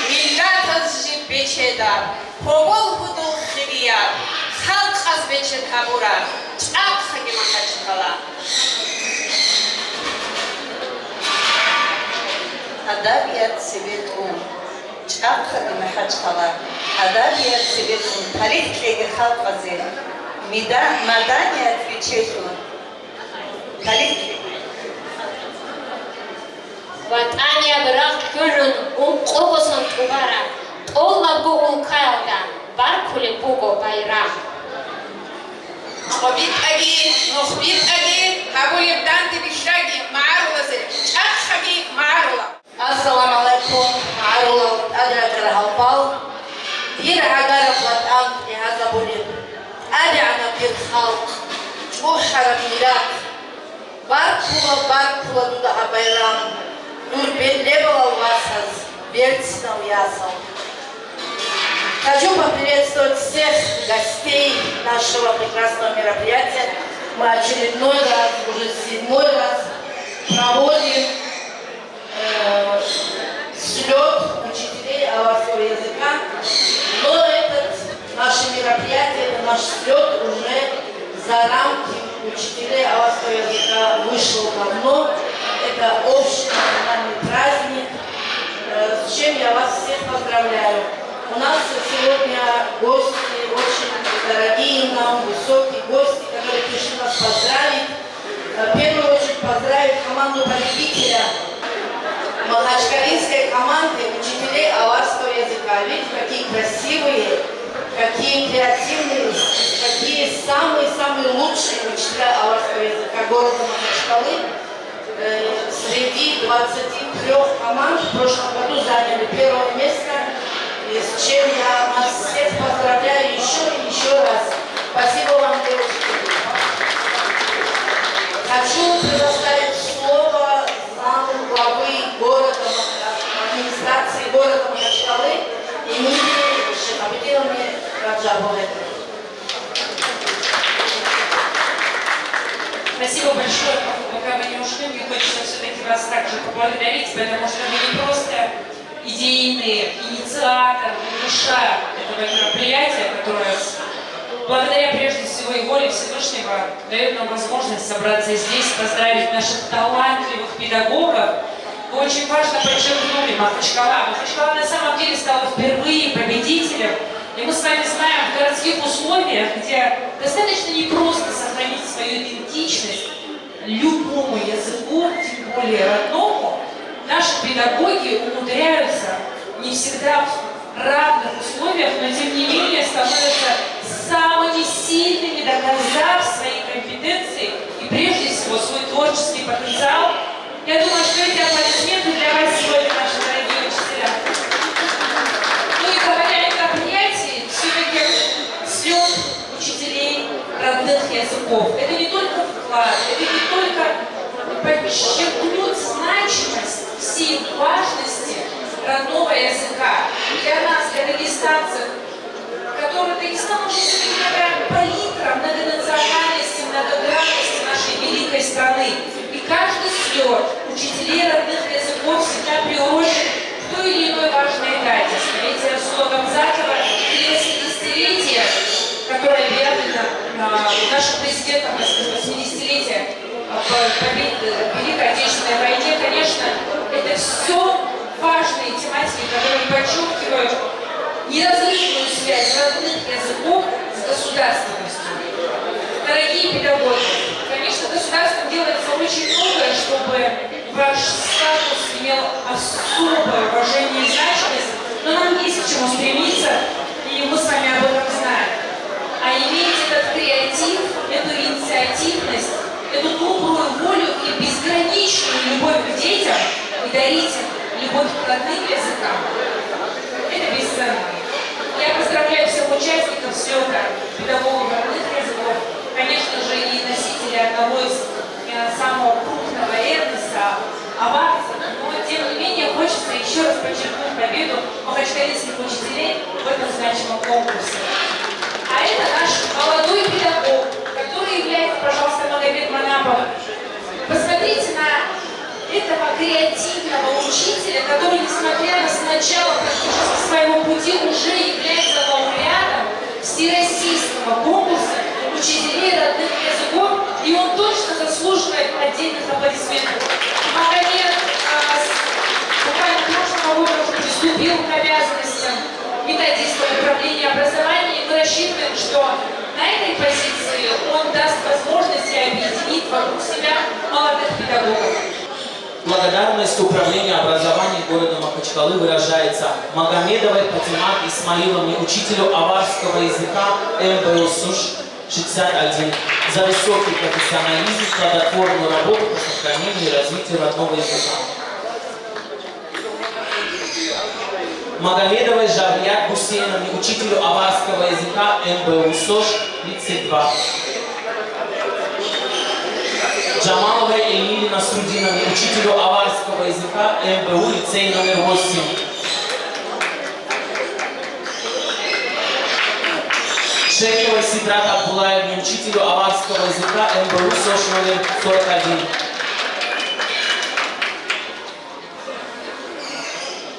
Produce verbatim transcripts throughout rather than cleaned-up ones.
Миллатаз жиб бечедаб, гьобол гьудул хирияб, халкъаз бечед гьабураб, чӀахъаги Махачкъала. Адабият цебетӀун, чӀахъаги Махачкъала. Адабият цебетӀун, талихӀ кьеги халкъазе, мида-, маданият бичелъун, талихӀ кьеги. ВатӀанияб рагъ кколъун ункъого сон тӀубараб, тӀолабго улкаялда баркулеб буго байрам. КъвабитӀаги, нухбитӀаги гьабулеб данде бихьаги магӀарулазе, чӀахъаги магӀарула. Ассаламу гӀалайкум, магӀарулал тӀаде рачӀарал гьалпал, дир гӀагараб ватӀан тӀегьазабулеб, тӀадегӀанаб дир халкъ, чӀухӀараб миллат. Баркула, баркула дуда гьаб байрам, дур бе-, лебалал васаз, берцинал ясал. Хочу поприветствовать всех гостей нашего прекрасного мероприятия. Мы очередной раз, уже седьмой раз проводим э, слёт учителей аварского языка. Но этот, наше мероприятие, это наш слёт уже за рамки учителей аварского языка вышел давно. Это общий национальный праздник, э, с чем я вас всех поздравляю. У нас сегодня гости, очень дорогие нам, высокие гости, которые пришли нас поздравить. В первую очередь поздравить команду победителя махачкалинской команды учителей аварского языка. Видите, какие красивые, какие креативные, какие самые-самые лучшие учителя аварского языка города Махачкалы. Э, среди двадцати трёх команд в прошлом году заняли первое место, и с чем я нас всех поздравляю ещё и ещё раз. Спасибо вам, девушки. Хочу предоставить слово заму главы города, администрации города Махачкалы Эмилии Шихабутдиновне Раджабовой. Спасибо большое. Пока вы не ушли, мне хочется все-таки вас также поблагодарить, потому что вы не просто идейный инициатор, душа этого мероприятия, которое с-, благодаря прежде всего и воле Всевышнего дает нам возможность собраться здесь, поздравить наших талантливых педагогов. Вы очень важно подчеркнули Махачкала. Махачкала на самом деле стала впервые победителем. И мы с вами знаем, в городских условиях, где достаточно непросто сохранить свою идентичность, любому языку, тем более родному, наши педагоги умудряются не всегда в равных условиях, но тем не менее становятся самыми сильными, доказав свои компетенции и прежде всего свой творческий потенциал. Я думаю, что эти аплодисменты для вас сегодня, наши дорогие учителя. Ну и говоря о мероприятии, все-таки слёт учителей родных языков. Это не только вклад, это не только подчеркнуть значимость всей важности родного языка для нас, для дагестанцев, который Дагестан уже сегодня такая палитра многонациональности, многогранности нашей великой страны. И каждый слёт учителей родных языков всегда приурочен к той или иной важной дате. Столетие Расула Гамзатова или восьмидесятилетие, которое объявлено, а, нашим президентом, восьмидесятилетие а, по-, победы в Великой Отечественной войне, конечно, это все важные тематики, которые подчеркивают неразрывную связь родных языков с государственностью. Дорогие педагоги, конечно, государством делается очень многое, чтобы ваш статус имел особое уважение. Родным языкам. Это бесценно. Я поздравляю всех участников слета педагогов родных языков, конечно же, и носителей одного из, э, самого крупного этноса, аварцев. Но, тем не менее, хочется еще раз подчеркнуть победу махачкалинских учителей в этом значимом конкурсе. А это наш молодой педагог, который является, пожалуйста, Магомед Манапов. Посмотрите на этого креативного учителя, который, несмотря на сначала практически своего пути, уже является лауреатом всероссийского конкурса учителей родных языков, и он точно заслуживает отдельных аплодисментов. Магомед, а, с-, буквально прошлого года уже приступил к обязанностям методиста управления образования, и мы рассчитываем, что на этой позиции он даст возможность объединить вокруг себя молодых педагогов. Благодарность Управлению образования города Махачкалы выражается Магомедовой Патимат Исмаиловне, учителю аварского языка М Б У СОШ шестьдесят один, за высокий профессионализм, плодотворную работу по сохранению и развитию родного языка. Магомедовой Жаврият Гусейновне, учителю аварского языка М Б У СОШ тридцать два. Джамаловой Эльмире Насрудиновне, учителю аварского языка М Б У, лицей номер восемь. Шейховой Сидрат Абдуллаевне, учителю аварского языка М Б У СОШ номер сорок один.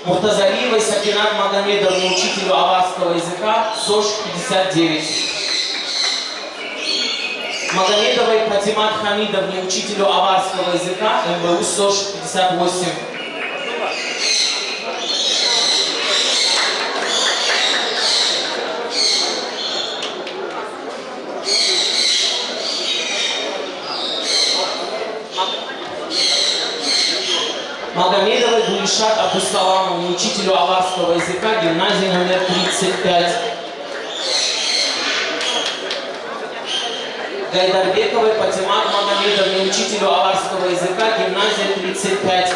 Муртазалиевой Сакинат Магомедовне, учителю аварского языка, СОШ пятьдесят девять. Магомедовой Патимат Хамидовне, учителю аварского языка, М Б У СОШ пятьдесят восемь. Магомедовой Гулишат Абдусаламовне, учителю аварского языка, гимназия номер тридцать пять. Гайдарбековой Патимат Магомедовне, учителю аварского языка, гимназия тридцать пять.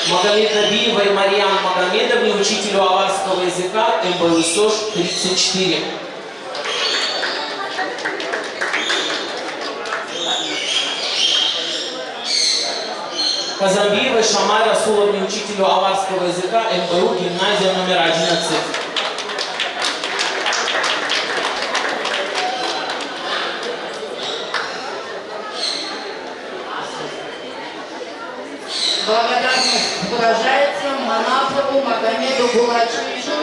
Магомеднабиевой Марьям Магомедовне, учителю аварского языка, М Б У СОШ тридцать четыре. Казанбиевой Шамай Расуловне, учителю аварского языка, М Б У, гимназия номер одиннадцать. Благодарность выражается Манапову Магомеду Булачевичу,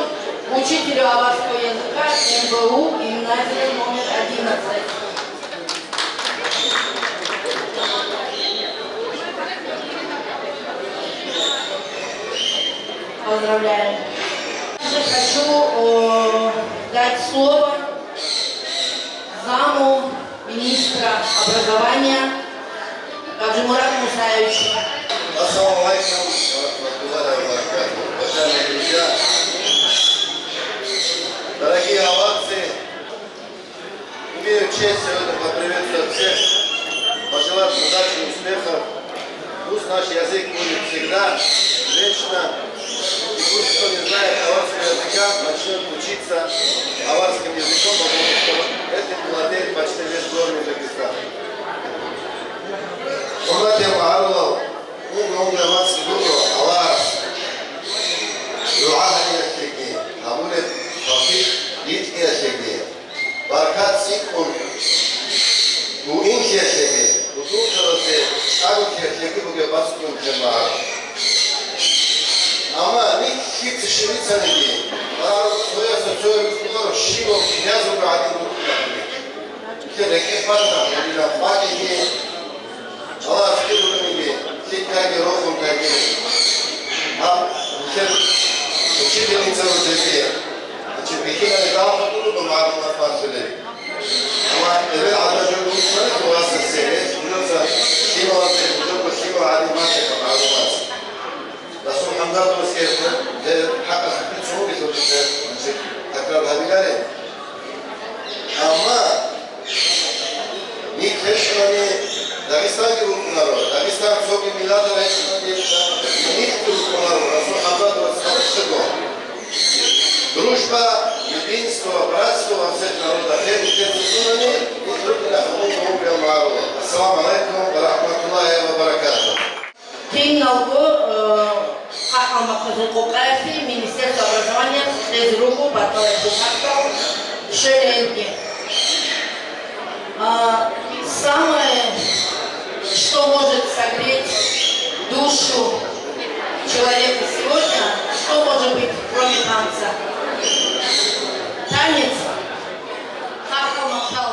учителю аварского языка М Б У, гимназия номер одиннадцать. Поздравляем. Также хочу, э, дать слово заму министра образования Гаджимурад Мусаевичу. Ассаламу алейкум ва рахматуллахи ва баракатух. Уважаемые друзья, дорогие аварцы, имею честь сегодня поприветствовать всех, пожелать удачи, успехов. Пусть наш язык будет всегда, вечно. И пусть, кто не знает аварского языка, начнет учиться аварским языком, потому что этим владеет почти весь горный Дагестан. Гьурматиял гӀалимал, унго-унго вацлъи буго Аллагьас дугӀа гьариялъеги, гьабулеб тавфикъ ритӀкӀиялъеги. Баркат цӀикӀкӀун гуинлъиялъеги, гьудулзабазде чӀаголъиялъеги бугеб бацӀцӀадаб магӀарул. Амма нилъ лъица щиб бицаниги, гьал цоясда цояс рузманаро щибаб князул гӀадин рукӀинаро. Нилъер рекӀелъ батана, гьединаб батӀиги, Аллагьас кьуруланиги, лъикӀаги рохунтаги, гьаб нилъер учительница рузеги, значит, бихьинали далдур буго магӀлумат бахъулел. Амма эбел гӀадаб жо букӀана васасе, гьес нужеца лъималазе, нужего лъимал гӀадин бачӀана магӀлумат. Расул ХӀамзатовасги гьеб хӀакъалъулъ бицун бугелъул, значит, такрар гьабиларин. Амма нилъ гьечӀони Дагъистанги рукӀун, Дагестан цоги миллатал гьечӀони, михьги рукӀунаро, Расул ХӀамзатовас гьабураб жо. Дружба, единство, братство во всех народах. Гьеб бетӀер цӀунани, ил рукӀина хабураб гьабураб магӀарулал. Ассаламу гӀалайкум ва рахӀматуллагьи ва баракатугь. Киналго, э, хӀакъалмахъазул къокъаялъе Министерство образования кьезе руго батӀалъи бухӀарал щвелелги. А, самое, что может согреть душу человека сегодня, что может быть, кроме танца? Танец, хӀакъалмахъал.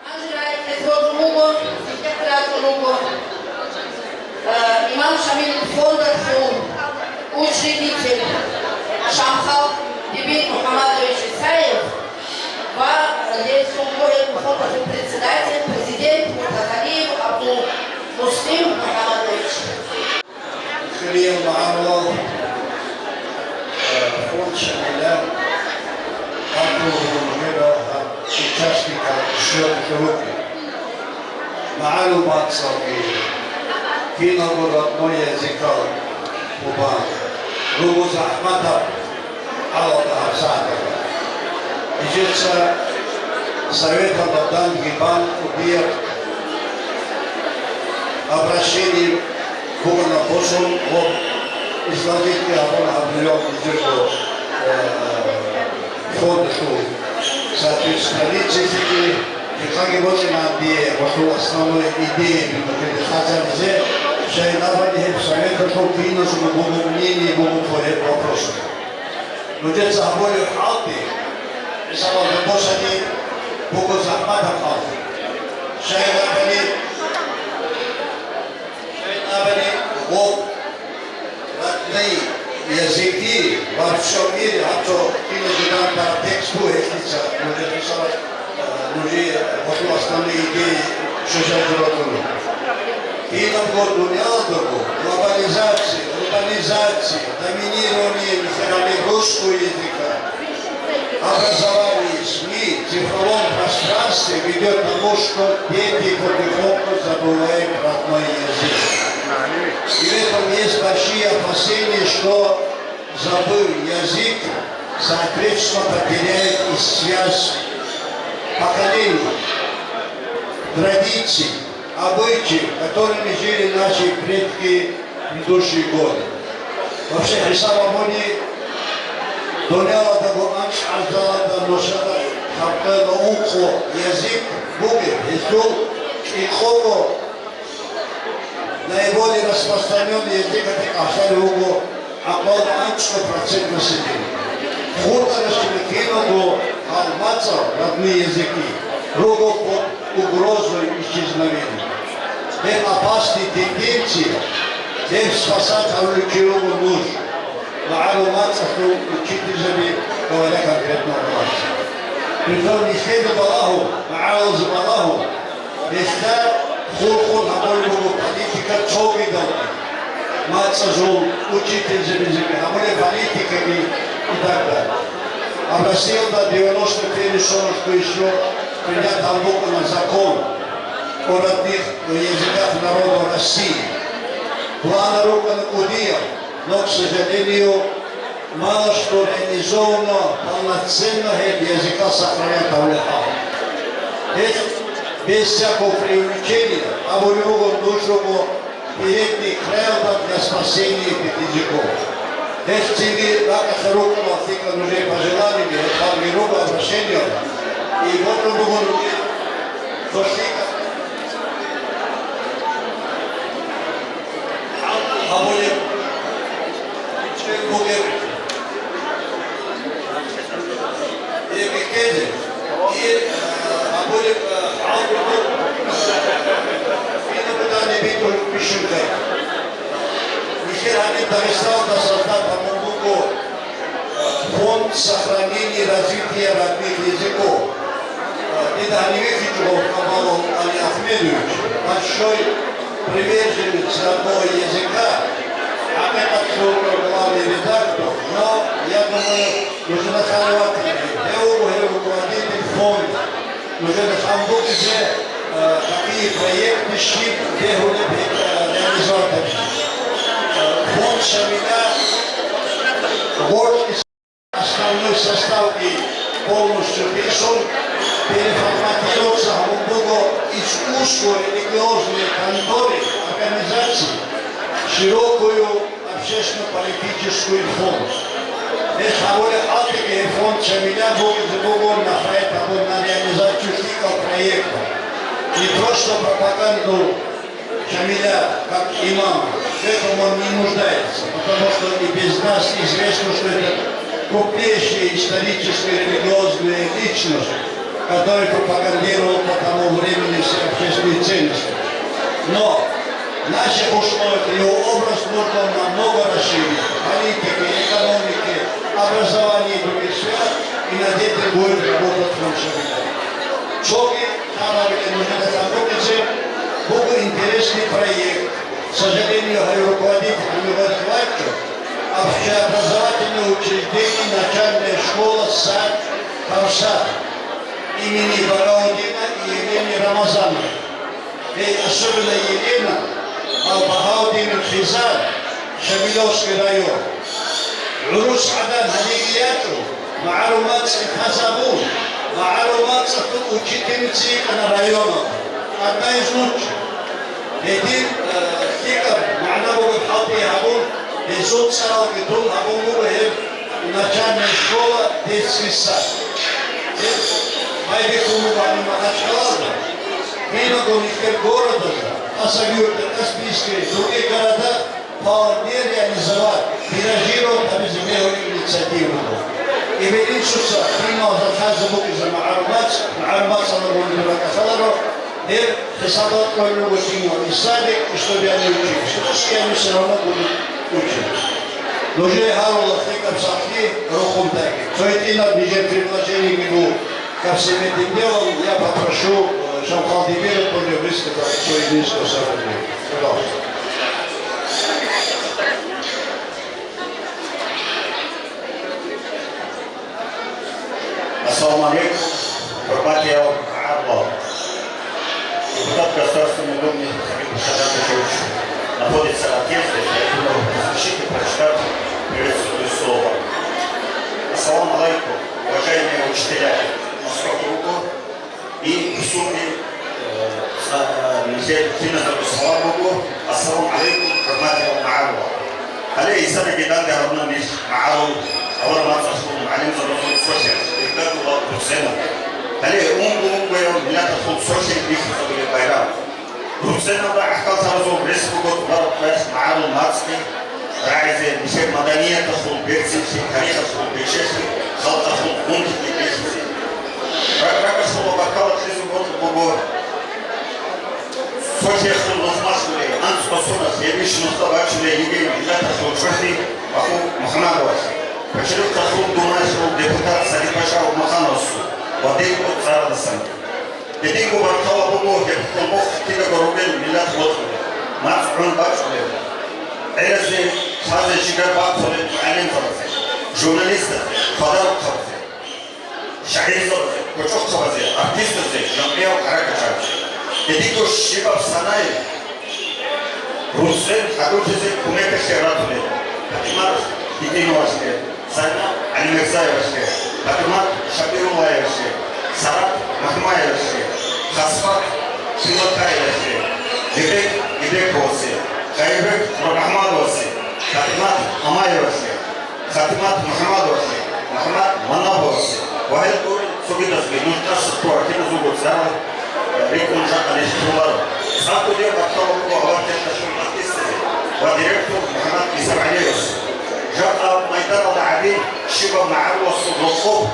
Гьанже рагӀи кьезе божун буго, ракӀун руго, э, Имам Шамилил фондалъул учредитель Шамхал Дибин МухӀамадович ИсаевгӀа ва гьесул фондалъул председатель, президент Муртазалиев ГӀабдулмуслим МухӀамадович. Хириял магӀарулал, э, фонд Шамилан гьаб гьунибал гьаб участникал щвелги вукӀин. МагӀарул мацӀалги, киналго родной языкал бубан, руго захӀматаб гьалда гьабсагӀаталда. Нижеца советалда данде бан кӀудияб обращение бугана босун ва излагать гьабуна гьаб нижерго, э, фондалъул соответственно страницаялъеги. Жакъаги бокьана дие гьелъул основной идеяби нухеде хъазаризе, щайин абуни гьеб советалъул киназулго буго мнение буго по гьеб вопросалъ. Нужеца гьабулеб хӀалги, мисалалда, босани буго захӀматаб хӀал. Щайин абуни, щайин абуни, гъоб родные языки во всём мире, гьаб цо киназулгун тараб тек Гьелъица нужеца, э, нужее гьелъул основные идеи щвезаб жураб буго. Кинабго дунялалдаго глобализация, урбанизация, доминирование национального русского языка, образование, СМИ, цифровом пространстве ведёт к тому, что дети потихоньку забывают родной язык. И в этом есть большие опасения, что забыв язык, соответственно, потеряет и связь поколений, традиций, обычаев, которыми жили наши предки в предыдущие годы. Вообще, хӀисаб гьабуни, дунялалдаго анцӀазда нушалъ хӀалтӀена ункъо язык бугеб, гьелъул кӀикъого наиболее распространённый языкалъе кӀалъалев вуго гӀакъуба анцӀго процент населения. ХутӀарасда киналго гьал мацӀал, родные языки, руго под угрозой исчезновения. Гьеб опасный тенденция, гьеб спасать гьавулев чи вуго нуж. МагӀарул мацӀалъул учительзаби, говоря конкретно о мацӀ. Притом нилъеда балагьун, магӀарулазда балагьун, гьесда хурхун гьабулеб буго политика цогидалги, мацӀазул учительзабизеги гьабулеб политикаги и так далее. Абрасиялда девяносто первый сорок ещё принят гьабун букӀана закон о родных языках народов России. План рукӀана кӀудиял, но, к сожалению, мало что реализовано полноценно гьеб языка сохранять гьабулеб хӀал. Гьелъ без всякого преувеличения абулеб буго нуж руго передний краялда для спасения этих языков. Гьелъ цинги ракӀалъ рукӀуна лъикӀал нужее пожеланиеги, гьеб хъалги руго обращение, и бокьун буго нужее цо лъикӀаб гьабулеб бугеб. Гьеб бихьезе, и, э, гьабулеб, э, хӀал буго, э, кинаб бугеб битӀун бищун ккай. Нилъер гьаниб Дагъистаналда создать гьабун буго, э, фонд сохранения и развития родных языков. Э, дида гьаниве вихьичӀо Камалов Али Ахмедович, большой приверженец родного языка, хӀакъикъаталда главный редактор, но, я думаю, нужно хвалить его, гьев вуго руководитель фонда. Нужеда хъван букӀине, э, какие проекты щиб бегьулеб, э, реализовать гьабизе. Э, фонд Шамиля гъоркь основной составги полностью бихьун, переформатироваться гьабун буго искусство, религиозные конторы, организации, широкую общественно-политическую фонд. Гьеб гьабулеб хӀалтӀиги, гьеб фонд Шамиля букӀине буго нахъе гьабун на реализацию лъикӀал проекта. Не просто пропаганду Шамиля как имам, в этом он не нуждается, потому что и без нас известно, что это крупнейшая историческая религиозная личность, который пропагандировал по тому времени все общественные ценности. Но в наших условиях его образ нужно намного расширить. В политике, экономике, образовании и других сферах, и над этим будет работать фонд Шамиля. Цоги хабар нужно заработать, буго интересный проект. К сожалению, гьев руководитель не вачӀо, общеобразовательное учреждение, начальная школа, сад, там сад имени Багаудина и Елены Рамазановны. И особенно Елена, а Багаудин Хизар, Шамиловский район. ГӀурус гӀадан гьаниб ячӀун, магӀарул мацӀ хъазабун, магӀарул мацӀалъул учительница йикӀана районалда. Одна из лучших. Гьедин, э, лъикӀаб магӀна бугеб хӀалтӀи гьабун, гьесул цӀаралги тун гьабун буго гьеб начальная школа, детский сад. Гьеб байбихьун буго гьаниб Махачкалалда, кинабго нилъер городазда, Хасавюрте, Каспийске, другие города, Павел не реализовать, тиражировать гьабизе бегьулеб инициатива буго. Эбел-инсуца киналго хъазаб букӀине магӀарул мацӀ, магӀарул мацӀалъул гьуниб ракӀалъаларо, гьеб хӀисабалда кколеб буго киналго и садик, и чтобы они учились. Русские они всё равно будут учиться. Нужее гьарула лъикӀаб сахлъи рухун таги. Цо гьитӀинаб нижер предложениеги буго. Ко всем этим делам я попрошу, э, Шамхал Дибиров, Пурнев высказать свой низкий сахлъи. Пожалуйста. Ассаламу алейкум, хурматиял магӀарулал. Депутат Государственной Думы Хабиб Шагьдатович находится в отъезде, поэтому разрешите прочитать приветственное слово. Ассаламу алейкум, уважаемые учителя Московского и Кусуни, э, са-, э, нилъер киназдаго салам буго. Ассаламу алейкум, хурматиял магӀарулал. Гьале гьесдаги данде гьабуна нилъ магӀарул, авараг мацӀалъул мугӀалимзабазул цолъи, Бегдадулла РуцӀцӀенаб. Гьале унго-унгояв миллаталъул цолъи бихьизабулеб байрам. РуцӀцӀеналда гӀахьаллъаразул рес буго тӀубараб къоялъ магӀарул мацӀги рагӀизе, нилъер маданияталъул берцинлъи, тарихалъул бечелъи, халкъалъул гъунтиги бихьизе. Ракь-ракьалъула баркала кьезе бокьун буго. Цо чиясул нухмалъулей, анцӀго соналъ гьебищ нухда бачулей йигей миллаталъул чӀухӀи Баху МухӀамадовас, Почеркалъул Думаялъул депутат Сагидпаша Умахановасул ва дирго цӀарадасан. Гьединго баркала буго гьеб хъулухъ кидаго ругел миллат бокьулел, мацӀ гӀун бачӀулел, гӀелазе лъазе жигар бахъулел мугӀалимзабазе, журналистазе, хвадарухъабазе, шагӀирзабазе, кочӀохъабазе, артистазе, жамгӀиял хӀаракатчиязе. Гьединго щибаб санайилан РуцӀцӀен хӀадурлъизе кумекалъе ратулел ПатӀимат Гьитиновалъе, Зайнаб ГӀалимирзаевалъе, ПатӀимат Шапируллаевалъе, Сарат МахӀмаевалъе, Хасфат Силатаевалъе, Гебек Гебековасе, Гайибек РахӀмановасе, ПатӀимат Амаевалъе, Хатимат МухӀамадовасе, МухӀамад Манабовасе ва гьел гурел цогидазги нуж тӀаса ккола, киназулго цӀарал рикӀкӀун жакъа нилъ лъоларо. ЦӀакъ кӀудияб баркала буго аварагасул артистазе ва директор МухӀамад ГӀисагӀалиевасе. Жакъа майданалда гӀадин щибаб магӀаруласул рокъоб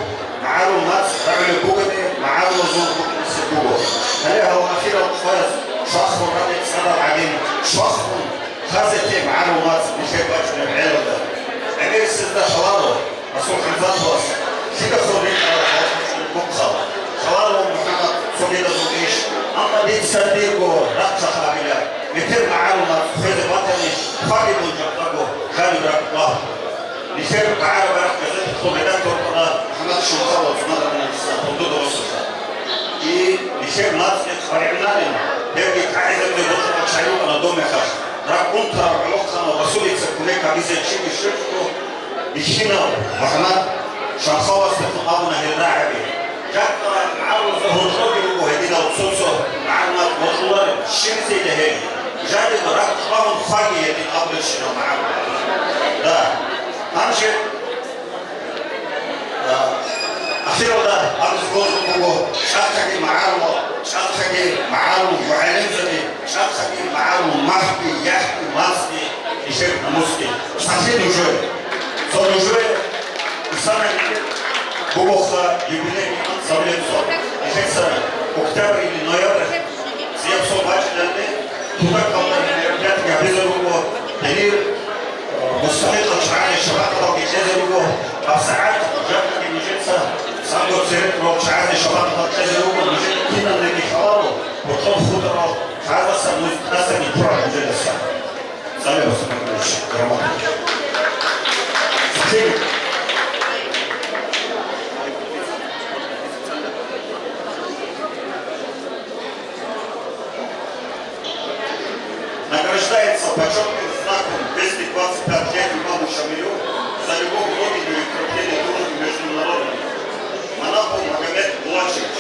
магӀарул мацӀ рагӀулеб бугони, магӀарулазул букӀине буго. Гьале гьал ахирал къояз швахун ракӀи цӀадал гӀадин швахун Хазете магӀарул мацӀ нилъер бачӀунеб гӀелалда. ГӀемерисезда лъаларо Расул ХӀамзатовас, лъидахъун рикӀкӀарал халкъ бухъал, лъаларо МухӀаммад цогидазул иш, амма дица дирго рахъалъ абила, метер магӀарул мацӀ хвезе батани, хваги дун жакъаго жаниб ракӀ вагьу. Нилъер багӀараб газеталъул редактор вукӀана МухӀаммад Шамхалов, цӀунадаб нилъеца, Бундудовасулъа. И нилъер мацӀги къваригӀунарин, гьебги кагӀизабизе бокьарал чагӀи вукӀана доб мехалъ. РакӀ унтараб гӀолохъанал Расулица кумек гьабизе чиги щвечӀого, бихьинав МухӀаммад Шамхаловасдехун абуна гьел рагӀаби. Жакъа магӀарулазда гьоркьоги руго гьединал цо-цо магӀарул мацӀ бокьуларел, щибизе гьел. Жаниб ракӀ вагьун хваги гьедин абулебщинал магӀарул мацӀ. Да. Гьанже Ахиралда абизе бокьун буго, чӀахъаги магӀарулал, чӀахъаги магӀарул мугӀалимзаби, чӀахъаги магӀарул махӀги, яхӀги, мацӀги, нилъер намусги. Сахлъи нужее. Цо нужее исана бугоха юбилейный анцӀабилеб цо, нилъеца октябрь или ноябрь цӀияб сон бачӀиналде, тутакалда мероприятие гьабизе руго, гьенир МустахӀикъал чагӀазе шапакъаталги кьезе руго, гьабсагӀат жакъаги нижеца цӀакъго церекъ рол чагӀазе шапакъатал кьезе руго, нижеда киналниги лъаларо, гьоркьоб хутӀарал чагӀаздасан нуж тӀасаги ккурал нужедаса. ЦӀалеб Мустафа Гьарматович. Награждается почётным знаком двести двадцать пять лет имаму Шамилю за любовь к родине и укрепление дружбы между народами. Манапов Магомед Булачевич.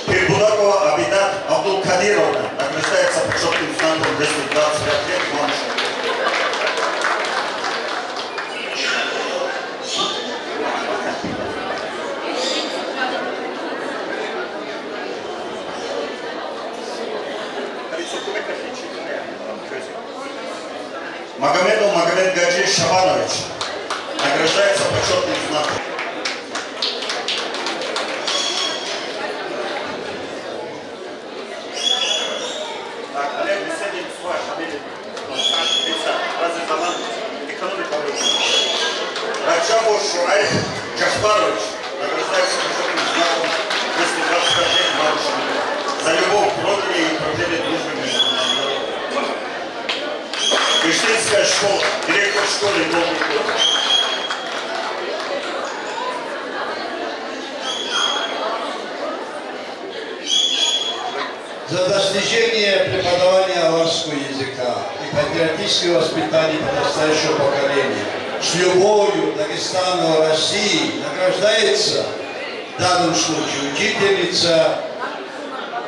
Пирбудакова Абидат Абдулкадировна награждается почётным знаком двести двадцать пять лет, мамочка. Магомедов Магомед Гаджи Шабанович. Награждается почетным знаком. Так, Олег Беседин, Сухая фамилия. Лица, разве заман экономика выросла? Раджабов Шуайб Джахбарович награждается почетным знаком «Двести двадцать пять лет Маруши» за любовь к родине и укрепление дружбы между народами. Кыштинская школа, директор школы, Волгин. За достижение преподавания аварского языка и патриотическое воспитание подрастающего поколения с любовью Дагестану и России награждается в данном случае учительница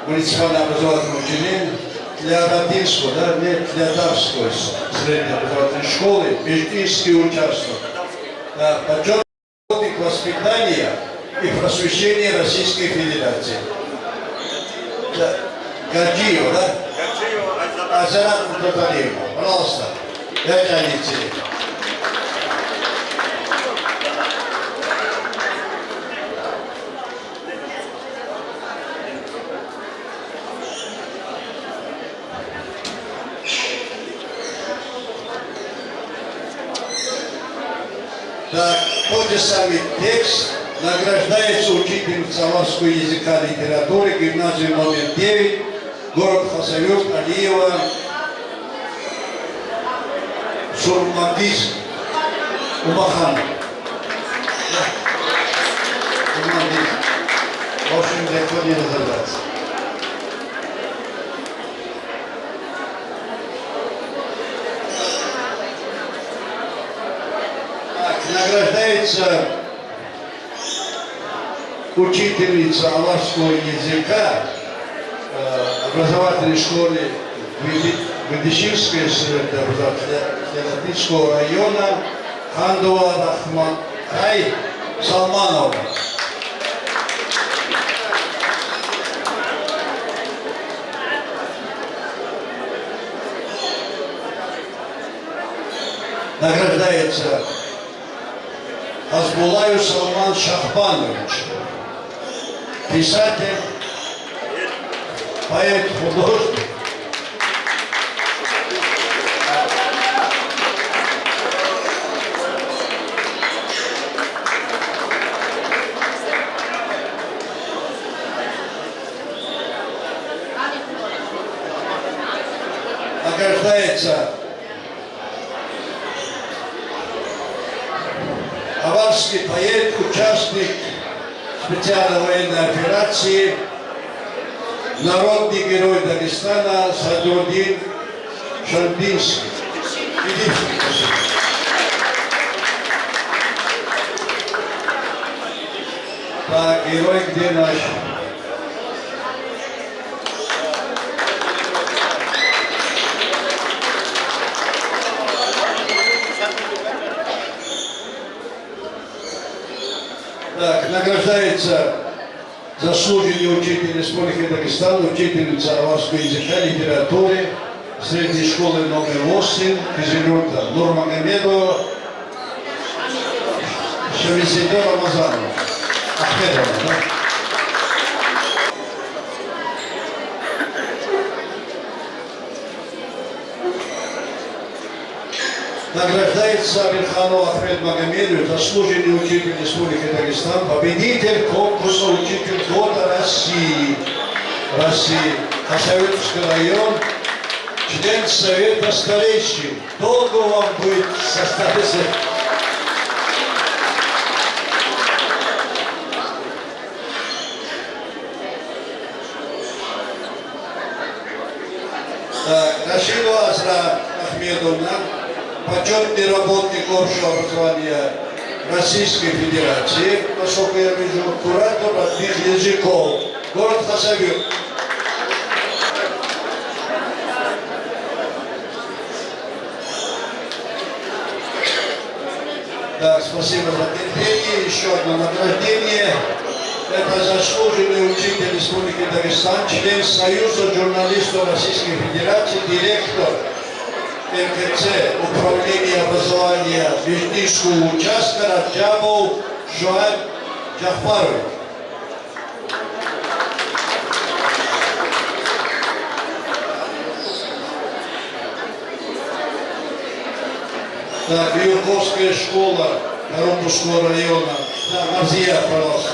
муниципального образовательного учреждения Тлеородинского, да, нет, Тлеодарского с-, средней образовательной школы, Междинский участок. Да, почёт- Работник воспитания и просвещения Российской Федерации. Да. Гаджиева, да? Азарат Мутаталиевна, пожалуйста, я тянете. Так, тот же самый текст. Награждается учительница аварского языка и литературы гимназии номер девять, город Хасавюрт, Алиева Сурмандиз Умахан. Сурмандиз. В общем, легко не разобраться. Так, награждается учительница аварского языка, э, образовательной школы Гвиди-, Гвидищинской средней образовательной Хиратинского района Хандова Рахматай Салмановна. Награждается Хасбуллаев Салман Шахбанович, писатель, поэт, художник. Награждается аварский поэт, участник специальной военной операции, народный герой Дагестана Садрудин Шамбинский. Идите. Так, герой где наш? Так, награждается заслуженный учитель Республики Дагестан, учительница аварского языка, литературы средней школы номер восемь Кизилюрта Нурмагомедова Шамсиддин Рамазановна Ахмедовна, да? Награждается Абирханов Ахмед Магомедович, заслуженный учитель Республики Дагестан, победитель конкурса «Учитель года России», России, Хасавюртский район, член Совета старейшин. Долго вам быть со старейшин. Так, Рашидова Азра Ахмедовна, почетный работник общего образования Российской Федерации, насколько я вижу, куратор родных языков, город Хасавюрт. Так, спасибо за терпение. Еще одно награждение. Это заслуженный учитель Республики Дагестан, член Союза журналистов Российской Федерации, директор МКЦ управления образования Беждинского участка Раджабов Шуайб Джахбарович. Так, Юрковская школа Карабулакского района. Так, Марзия, пожалуйста.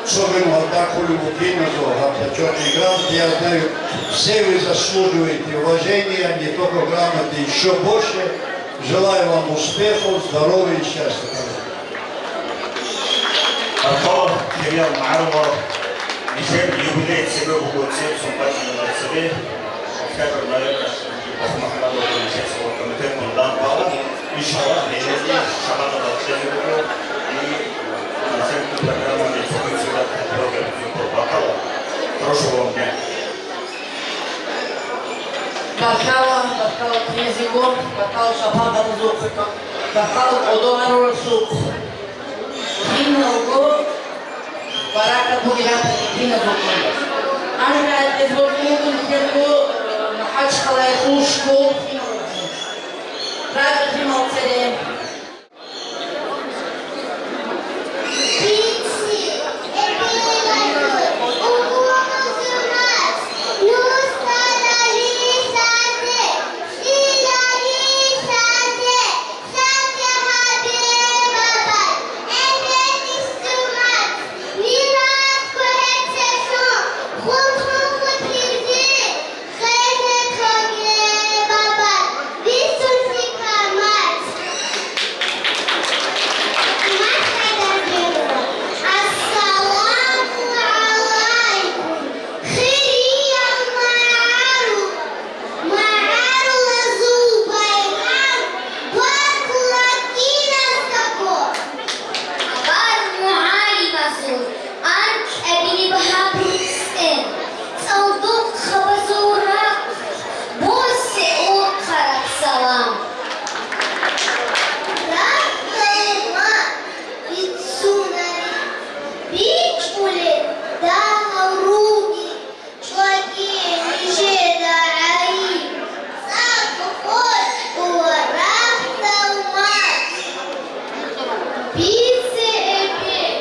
Особенно вот так у Левутдинова, вот почётный грамота. Я знаю, все вы заслуживаете уважения, не только грамоты, ещё больше. Желаю вам успехов, здоровья и счастья. Баркала, хириял магӀарулал, нилъер юбилей цебе буго цебесеб бачӀунеб цебе, октябрь, наверное, МухӀамадов нилъеца ва комитеталда данде бала, иншаллагь, гьелъие шагьадат кьезе буго, и концертный программаялъул цогидаб хутбаги баркала. Прошу вам дня. Баркала, баркала князего, баркала шапагӀатазухъе, баркала кӀодо гьарурасухъе. Киналго баракат бугеб киназухъе. Гьанже гьатӀизабун бугин кинго, э, МахӀачхъалаялъул школ киналго. РакӀ кинал цере. Ассаламу гӀалайкум, хириял магӀарул, магӀарулазул байрам баркула киназдаго! Гьабар мугӀалимазул анкьабилеб гьаб реццӀен, цӀалдохъабазул рахъ, босе урхъараб салам. Рахъалма бицунареб, бичӀчӀулеб дагьал ругел, чӀваги нижеда гӀайиб, цӀакъ къотӀула рахьдал мацӀ. Бице эбел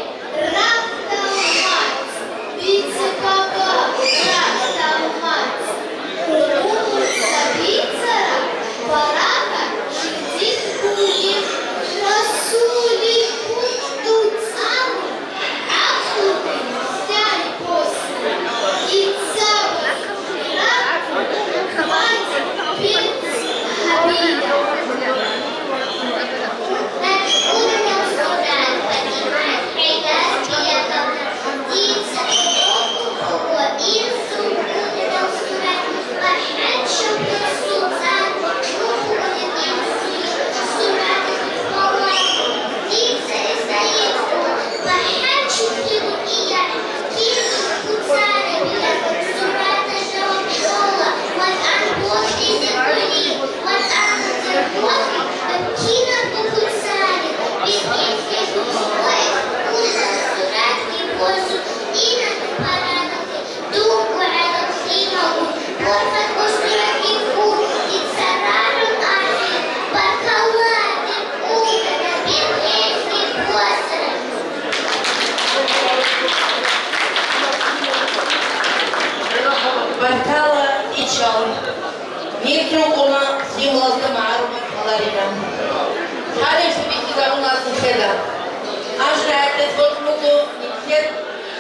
рахьдал мацӀ, бице папа рахьдал мацӀ. Умумуца бицараб баракат жиндихъ бугеб, Расулил кучӀдул цӀалун, гӀакълуги лъай босун, дица босун, ракӀ бацӀцӀадаб гьабила. Баркала, ичӀал. Нилъ рукъуна лъималазда магӀарулал кколарилан. Гьарилъи бихьизабуна нилъеда. Гьанже гьатӀиз бокьун буго нилъер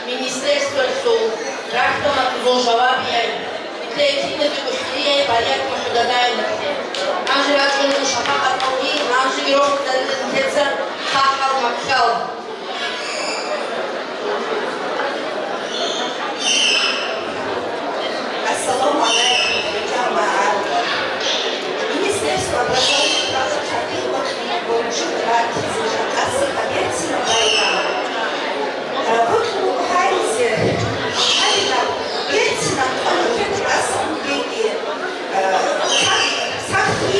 министерствоялъул рахьдамахъ жавабияй, нилъее киназего хирияй Барият МухӀамадовна. Гьанже рачӀунел шапакъаталги, гьанжеги рохизарила нилъеца хъахӀал маккал. Ассаламу гӀалайкум, хириял магӀарулал. Министерство образования права чапил бокьун буго жакъасеб берцинаб байрам. Э, бокьун буго гьаризе, гьадинаб берцинаб къвалакье асулгеги, э, сах-, сахлъи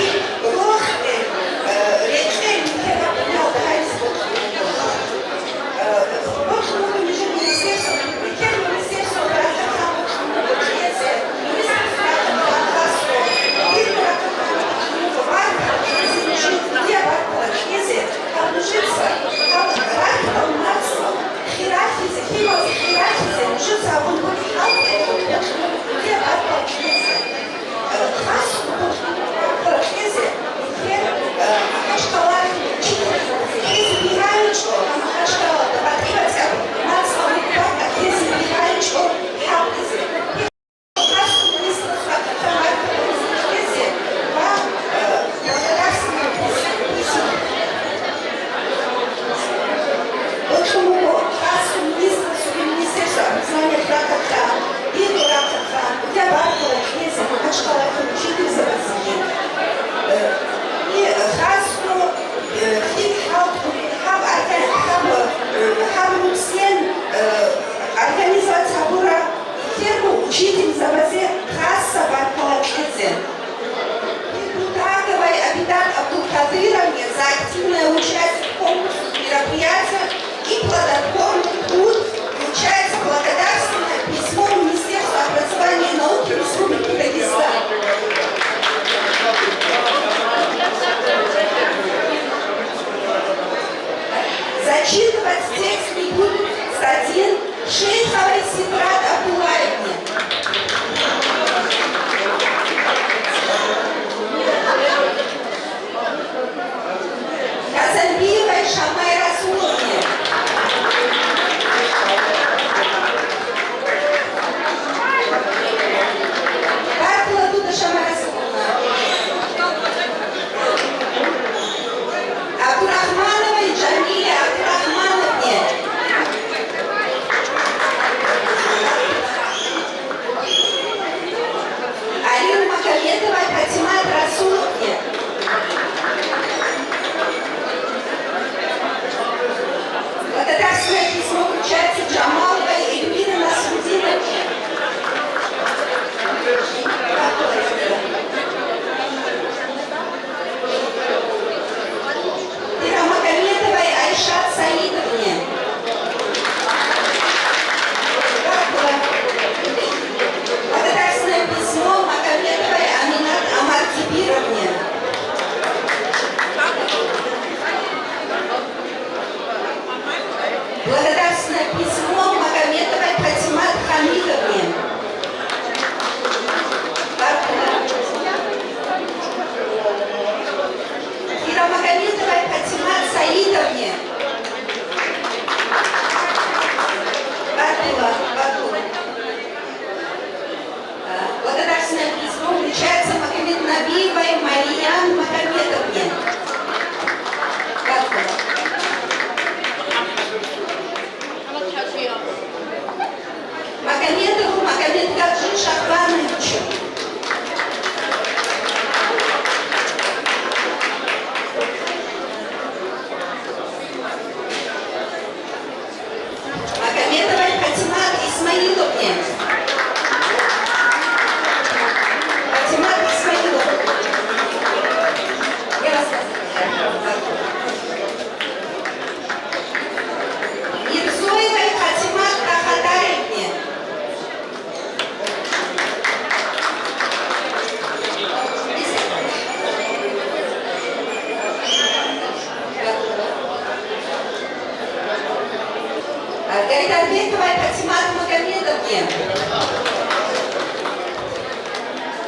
Бекова Патимат Магомедовна.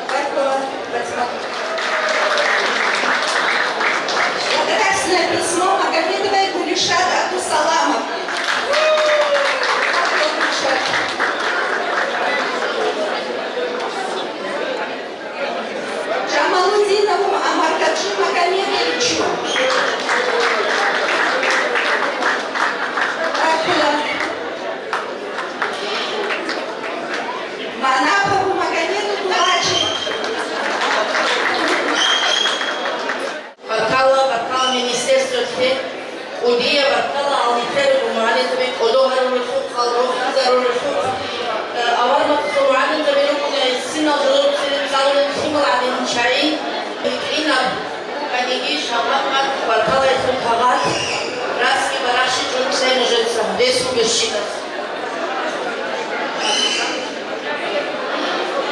Бекова Патимат. Благодарственное письмо Магомедовой Гулишат Абдусаламовне. Джамалудинову Амаркаджи Магомедовичу. Рахула. Манапову Магомеду Тулачи. Баркала, баркала министерствалъе, кӀудияб баркала гьал нилъер мугӀалимзаби кӀодо гьарулелъухъ, рохизарулелъухъ. Э, аварагасул мугӀалимзаби рукӀуна гьесинал жо-, цӀалулел лъимал гӀадин чагӀи. ГьитӀинаб букӀаниги, шапакъат, баркала гьесул кагъат, расги барахщичӀун цӀе нужеца, ресун берщинас.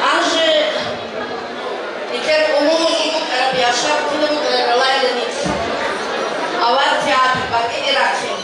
Гьанже нилъер умумузул букӀараб яшав кинаб букӀараб ралайила нилъ. Авар театр батӀине рахъе.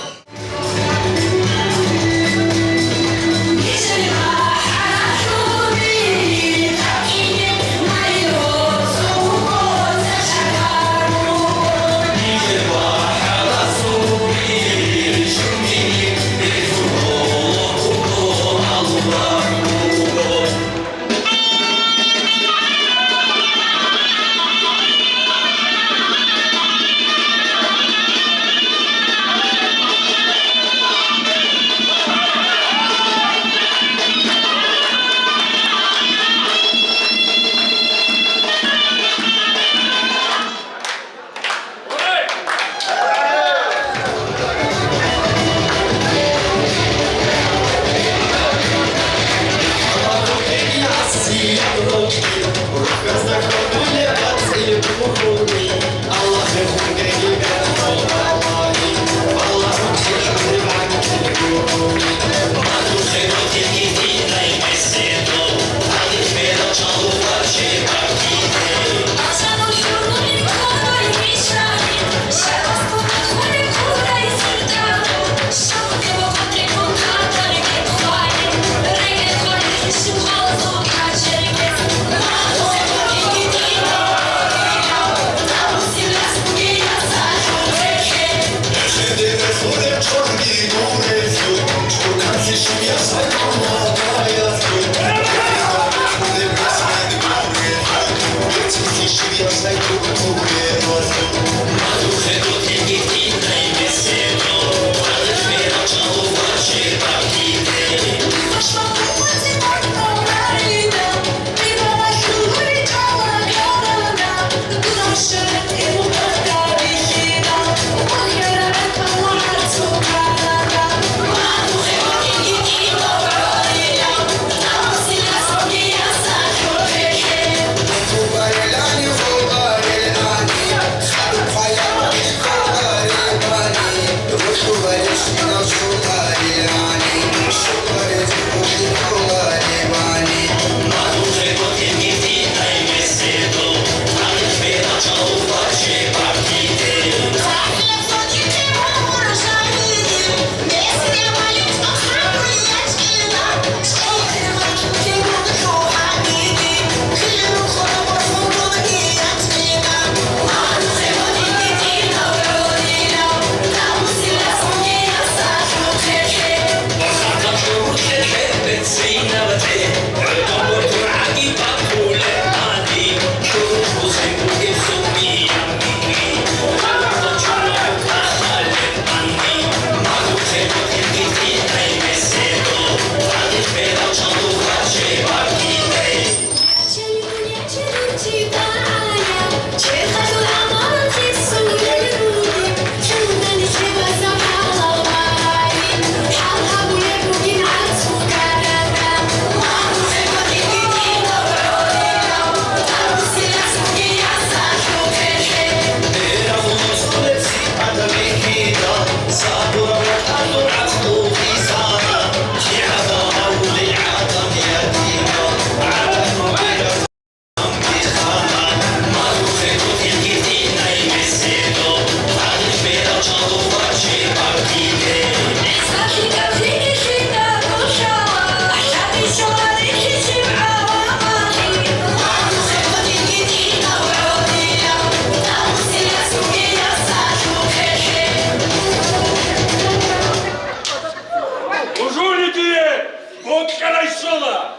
Бокьарай щола!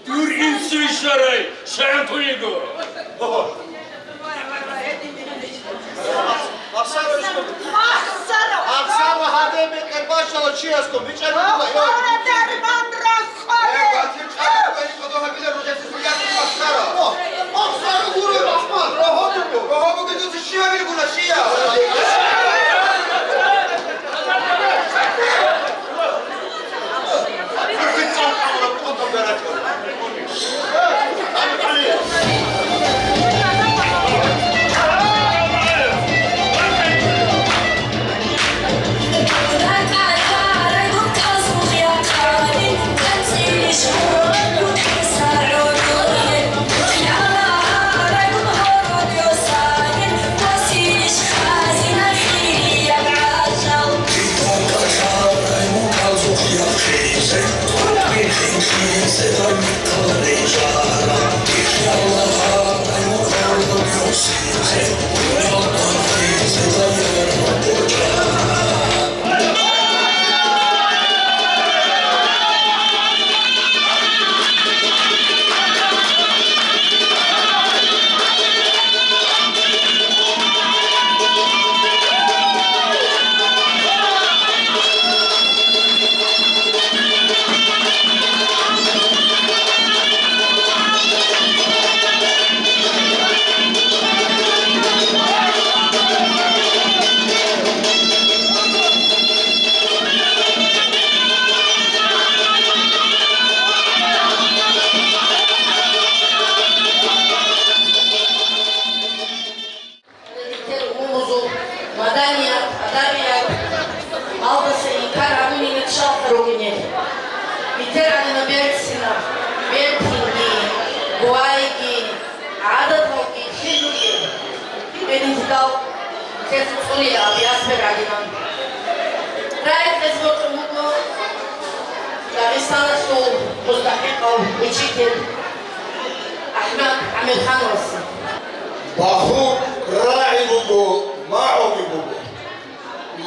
Дур инсуй щварай, шагьанкуниго! Ахсара гьадин бетӀер бащала чиясго, бичӀчӀараб буго, йо! Ахсара дарман рахъале! Э, батир чӀараб кӀвери кодо гьабилер ружеси сурятӀи ахсара! О, ахсара гуро, Рахман! Рогьо буго! Рогьо буго, дуца щиб гьабилгуна, щия! Бетер умумузул маданият, адабият, гьалдаса инкар гьабунин ишалха ругинел. Бетер гьадинаб берцинаб, бертинги, гуайги, гӀадаталги лъил ругел, гьединлъидал нилъеца цӀунияб ясбер гьадинан. Рагьикьез бокьун буго Дагъистаналъул мустахӀикъав учитель АхӀмад ГӀамирхановасе. Бахур рагӀи буго, магӀуби буго.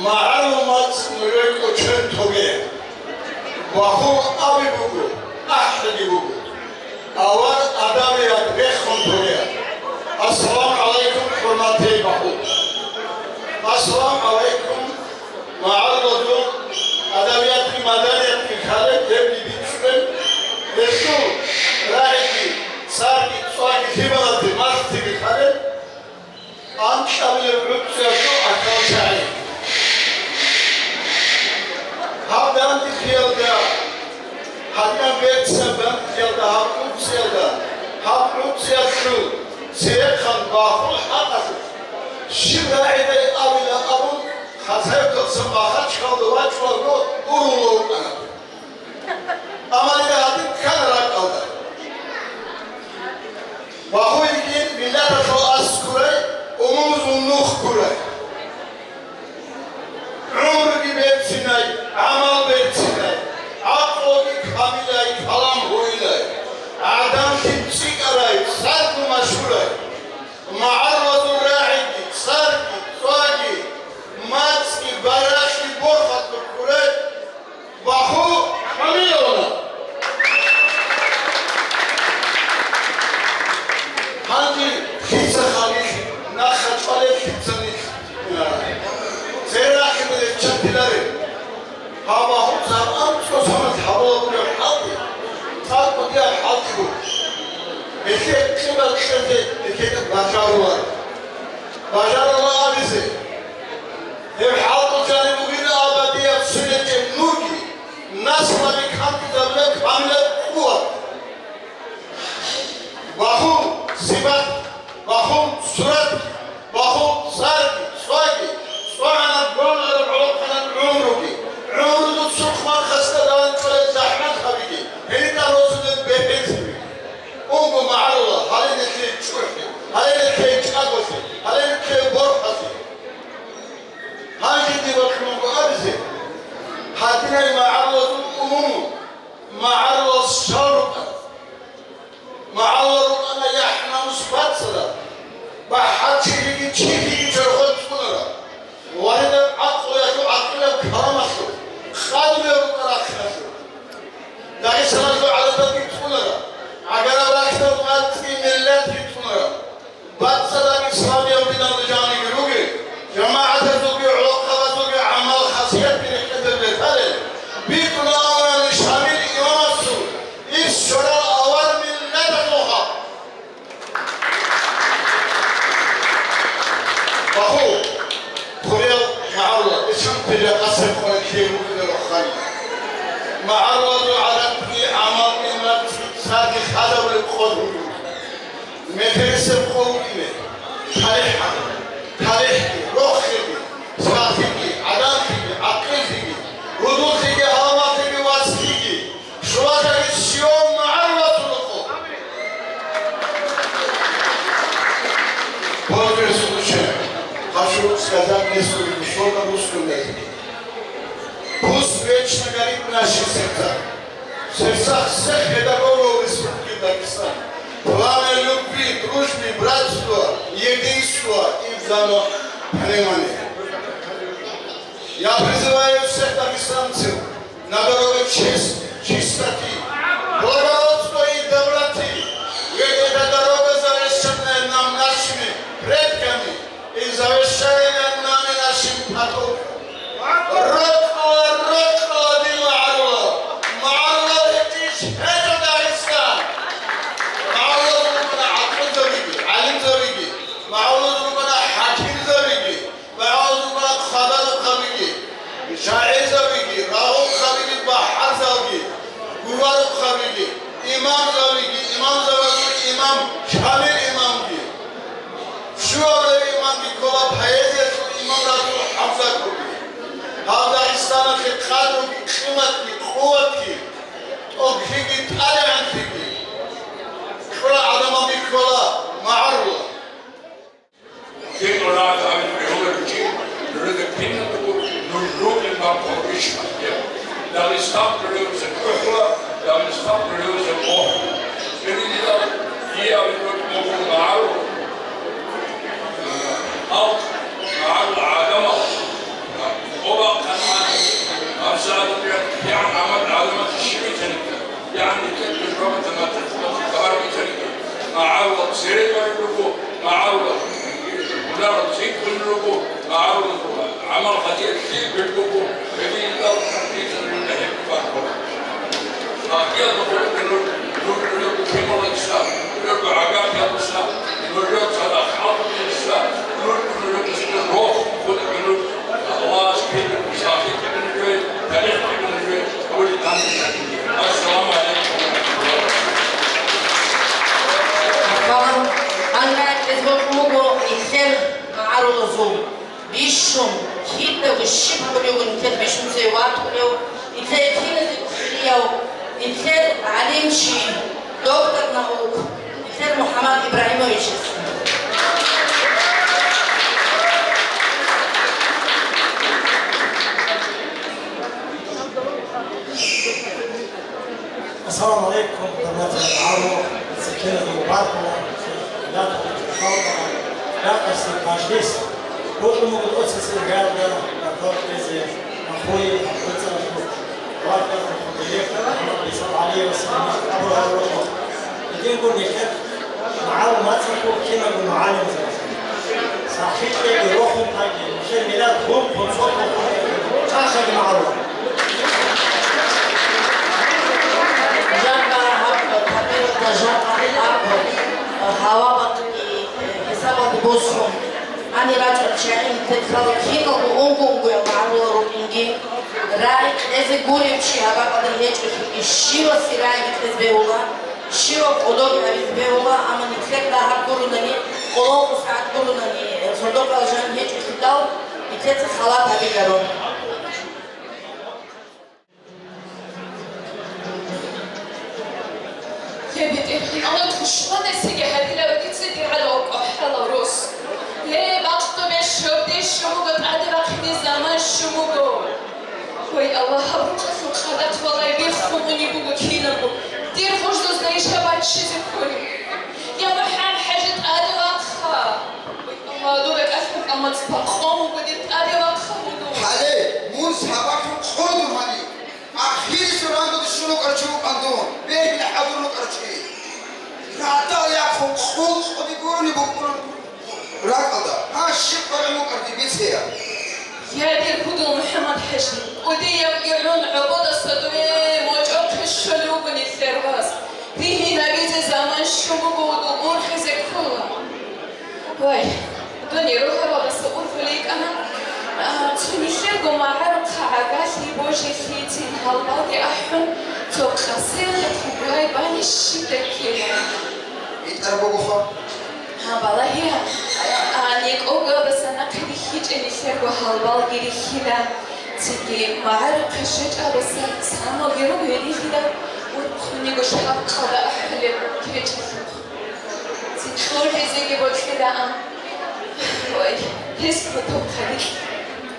МагӀарул мацӀ нужее кӀочон тоге. Бахур аби буго, ахӀиги буго. Авар адабият рехун тоге. Ассаламу гӀалайкум, хӀурматей бахур. Ассаламу гӀалайкум. МагӀарулазул адабиятги маданиятги кколеб гьебги бицунеб, гьелъул рагӀиги, цӀарги, цӀваги, лъималазде махтиги кколеб, анкьабилеб гӀуцӀиялъул гӀахьал чагӀи. Гьаб дандихъиялда, гьадинаб берцинаб дандихъиялда, гьаб гӀуцӀиялда, гьаб гӀуцӀиялъул церехъан бахул хӀакъалъулъ, щиб рагӀидай абила абун, Хасавдалъун Махачкалда вачӀунаго урулав вукӀана. Амма дида гьадин ккана ракӀалда. Бахуй йигин миллаталъул ас гурай, умумузул нух гурай. ГӀумруги берцинай, гӀамал берцинай, гӀакълуги камилай, калам гьуилай, гӀадамлъи цӀикӀкӀарай, сарду машгьурай. МагӀарулазул рагӀиги, цӀарги, цӀваги, мацӀги, барахъги борхалъ ккурай, баху хӀамилавна. Гьанже лъица халилъ, нахъа чӀвалел лъица нилъ, церахъе реччатиларел. Гьаб бахуца анцӀго соналъ гьабулеб бугеб хӀалтӀи, цӀакъ кӀудияб хӀалтӀи буго. Гьелъие кьимат кьезе гьелъие бажарула. Бажарула абизе. Гьеб хӀалтӀул жаниб бугила абадияб сунечӀеб нурги, наслаби кантӀизабулеб камилаб къуват. Бахул сипат, бахул сурат, бахул цӀарги, цӀваги, цӀвагӀанаб гвангъараб гӀолохъанаб гӀумруги, гӀумрудул цухъ-махъасда данчӀвалел захӀматабиги, гьениб росулел бехӀинлъиги. Унго магӀарулал, гьале нилъее чӀухӀи, гьале нилъее чӀаголъи, гьале нилъее борхӀази. Гьанже дие бокьун буго абизе, гьадинай магӀарулазул умумул, магӀарулал щал рукӀана. МагӀарулал рукӀана яхӀ-намус бацарал, бахӀарчилъиги чилъиги чорхол цӀунарал, варидаб гӀакълуялъул, гӀакъилаб каламалъул, къадруяб рукӀа-рахъиналъул. Дагъистаналъул гӀадаталги цӀунараб, гӀагараб рахьдал мацӀги миллатги цӀунараб, бацӀцӀадаб исламияв диналда жаниги ругел, жамагӀатазулги гӀолохъабазулги гӀамал-хасиятги рекъезаб ретарел, битӀуна абуни Шамил имамасул, иш щварал авар миллатазул халкъ. Баху, хуриял магӀарулал, ишан пиря къасеб къварилъи букӀине рохани. МагӀарулазул гӀадатги, гӀамалги, мацӀги цаги хадабулеб къо буго. Метерисеб къо букӀине. ТалихӀ гьабе. ТалихӀги, рохиги, сахиги, гӀадамлъиги, гӀакъиллъиги, рудуллъиги, гьаламатлъиги, васхиги. Шулатаги сион магӀарулазул къо. Пользуясь случаем, хочу сказать несколько слов на русском языке. Пусть вечно горит в наших сердцах, в сердцах всех педагогов Республики Дагестан, пламя любви, дружбы, братства, единства и взаимопонимания. Я призываю всех дагестанцев на дорогу чести, чистоты, благородства и доброты. Ведь эта дорога, завещанная нам нашими предками и завещанная нами нашим потомкам. Рокъа, рокъа, дир магӀарулал, магӀарулал гьечӀищ гьечӀо Дагестан. МагӀарулал рукӀана гӀакъилзабиги, гӀалимзабиги, магӀарулал рукӀана хӀакимзабиги. МагӀарулазул рукӀана хабарухъабиги, шагӀирзабиги, рагъухъабиги, бахӀарзабиги, гуварухъабиги, имамзабиги, имамзабазул имам Шамил имамги, щуабилеб имамги ккола поэзиялъул имам Расул ХӀамзатовги. Гьав Дагъистаналъе къадруги, къиматги, къуватги, тӀокӀлъиги, тӀадегӀанлъиги кьурал гӀадамалги ккола магӀарулал. Кин рагӀад гьабизе бегьуларев чи, нужеда киназдаго нуж рукӀин бахъун иш гьабе. Дагъистан нужеца кӀухӀла, Дагъистан нужеца мухӀ. Кирилла дие абизе буго магӀарул халкъ, магӀарул гӀадамал. Къо бахъана гьабсагӀат кигӀан гӀамал гӀадамазе щиб бицаниги, ягӀни кӀел тужбабазда матахъ хабар бицаниги, магӀарулал цере тӀолеб буго, магӀарулал гунагьал цӀикӀкӀунел руго, магӀарулал гӀамал-хасият лъил бергого, гьединал бицунеб жинда гьеб бахъула. Ахиралда хутӀун руго, руго кемалица, руго гӀагарлъиялдаса, руго цадахъ хӀалтӀиялдаса, руго, руго рохун хутӀун руго. Аллагьас кибе сахиб кибе нужее, тарих кибе нужее, кабули тамиша. Ассаламу алейкум ва рахматуллагьи ва баракатугьу. Салам. Анна, эзго кумуго ихтер магӀарулазул бищун, кидаго щиб гьабулев, нилъер бищунцеве ватулев, нилъер киназего хирияв, нилъер гӀалимчи, доктор наук, нилъер МухӀаммад Ибрагьимовичасда. Ассаламу алейкум, хӀурматиял гӀалимул, цинги мубаракалда, рахъалъе мажлис, рукӀун буго тӀоцебесеб гӀелда, рахъалъе махуе, рахъалъе директор МухӀаммад ГӀисал ГӀалиевас абураб гьабураб. Гьединго нилъер магӀарул мацӀалъул киналго мугӀалимзабаз. СахӀихӀеги рохун таги, нилъер миллат гьункун цо-цо чӀахъаги магӀарул. Жакъа гьаб, папиралда жакъа гьаб, гьава бакъги хӀисабалде босун, гьанир рачӀарал чагӀи нилъер лъала киналго унго-унгоял магӀарулал рукӀинги, рагӀи кьезе гурев чи гьаб бакӀалда гьечӀолъиги, щивасе рагӀиги кьезе бегьула. Щиваб кӀодоги гьабизе бегьула, амма нилъер дагьаб гурони, къоло-къо сагӀат гурони, сордо-къалжан гьечӀолъидал, нилъеца халат гьабиларо. Я БетӀергьан, Аллагь, тушманасеги гьабиларо дица, дир гӀадал кӀухӀалал рос. Ле, бакъдобе щобде щун буго, тӀаде бахъине заман щун буго. Вай, Аллагь, гьаб рукъалъул къадат валай биххун унеб буго кинабго, дир гъуждузда иш баччизе кколеб. Я МухӀамад-хӀажи, тӀаде вахъа. Вай, Аллагь, дуда кӀалъукъа мацӀ бакъон буго, дир тӀаде вахъа буго. Гьале, мун сабаблъун къо дун гьанив. Ахирисеб раундалде щун вукӀарав чи вукӀана Бегьила хӀадур рукӀарав чи. РагӀдал яхъун къул къуди гурони букӀунун ракӀалда. Гьа, щиб къваригӀун вукӀарав дие бице, я. Я, дир кӀудияв МухӀаммад-хӀажи, кӀудиявги гӀун гӀободаса дуе мочӀохъе щолев вуго нилъер вас. Дие гьабизе заман щун буго, дун унхизе ккола. Вай, дун рогьаралдаса ургъулей йикӀана, а, цо нилъерго магӀарухъа гӀагарлъи, божилъи, цин гьалбалги ахӀун, цо къасиялде хъугурай бани щибдай ккела. БитӀараб бугоха. Гьа, балагье, а, некӀогоялдаса нахъе бихьичӀеб нилъерго гьалбалги рихьила, цинги магӀарухъе щвечӀалдаса саналги руго гьединлъидал, урхъун йиго шапкъалда ахӀулеб кечӀалъухъ. Цин лъолдизеги бокьилаан. Ой, гьес потоп хъалилъ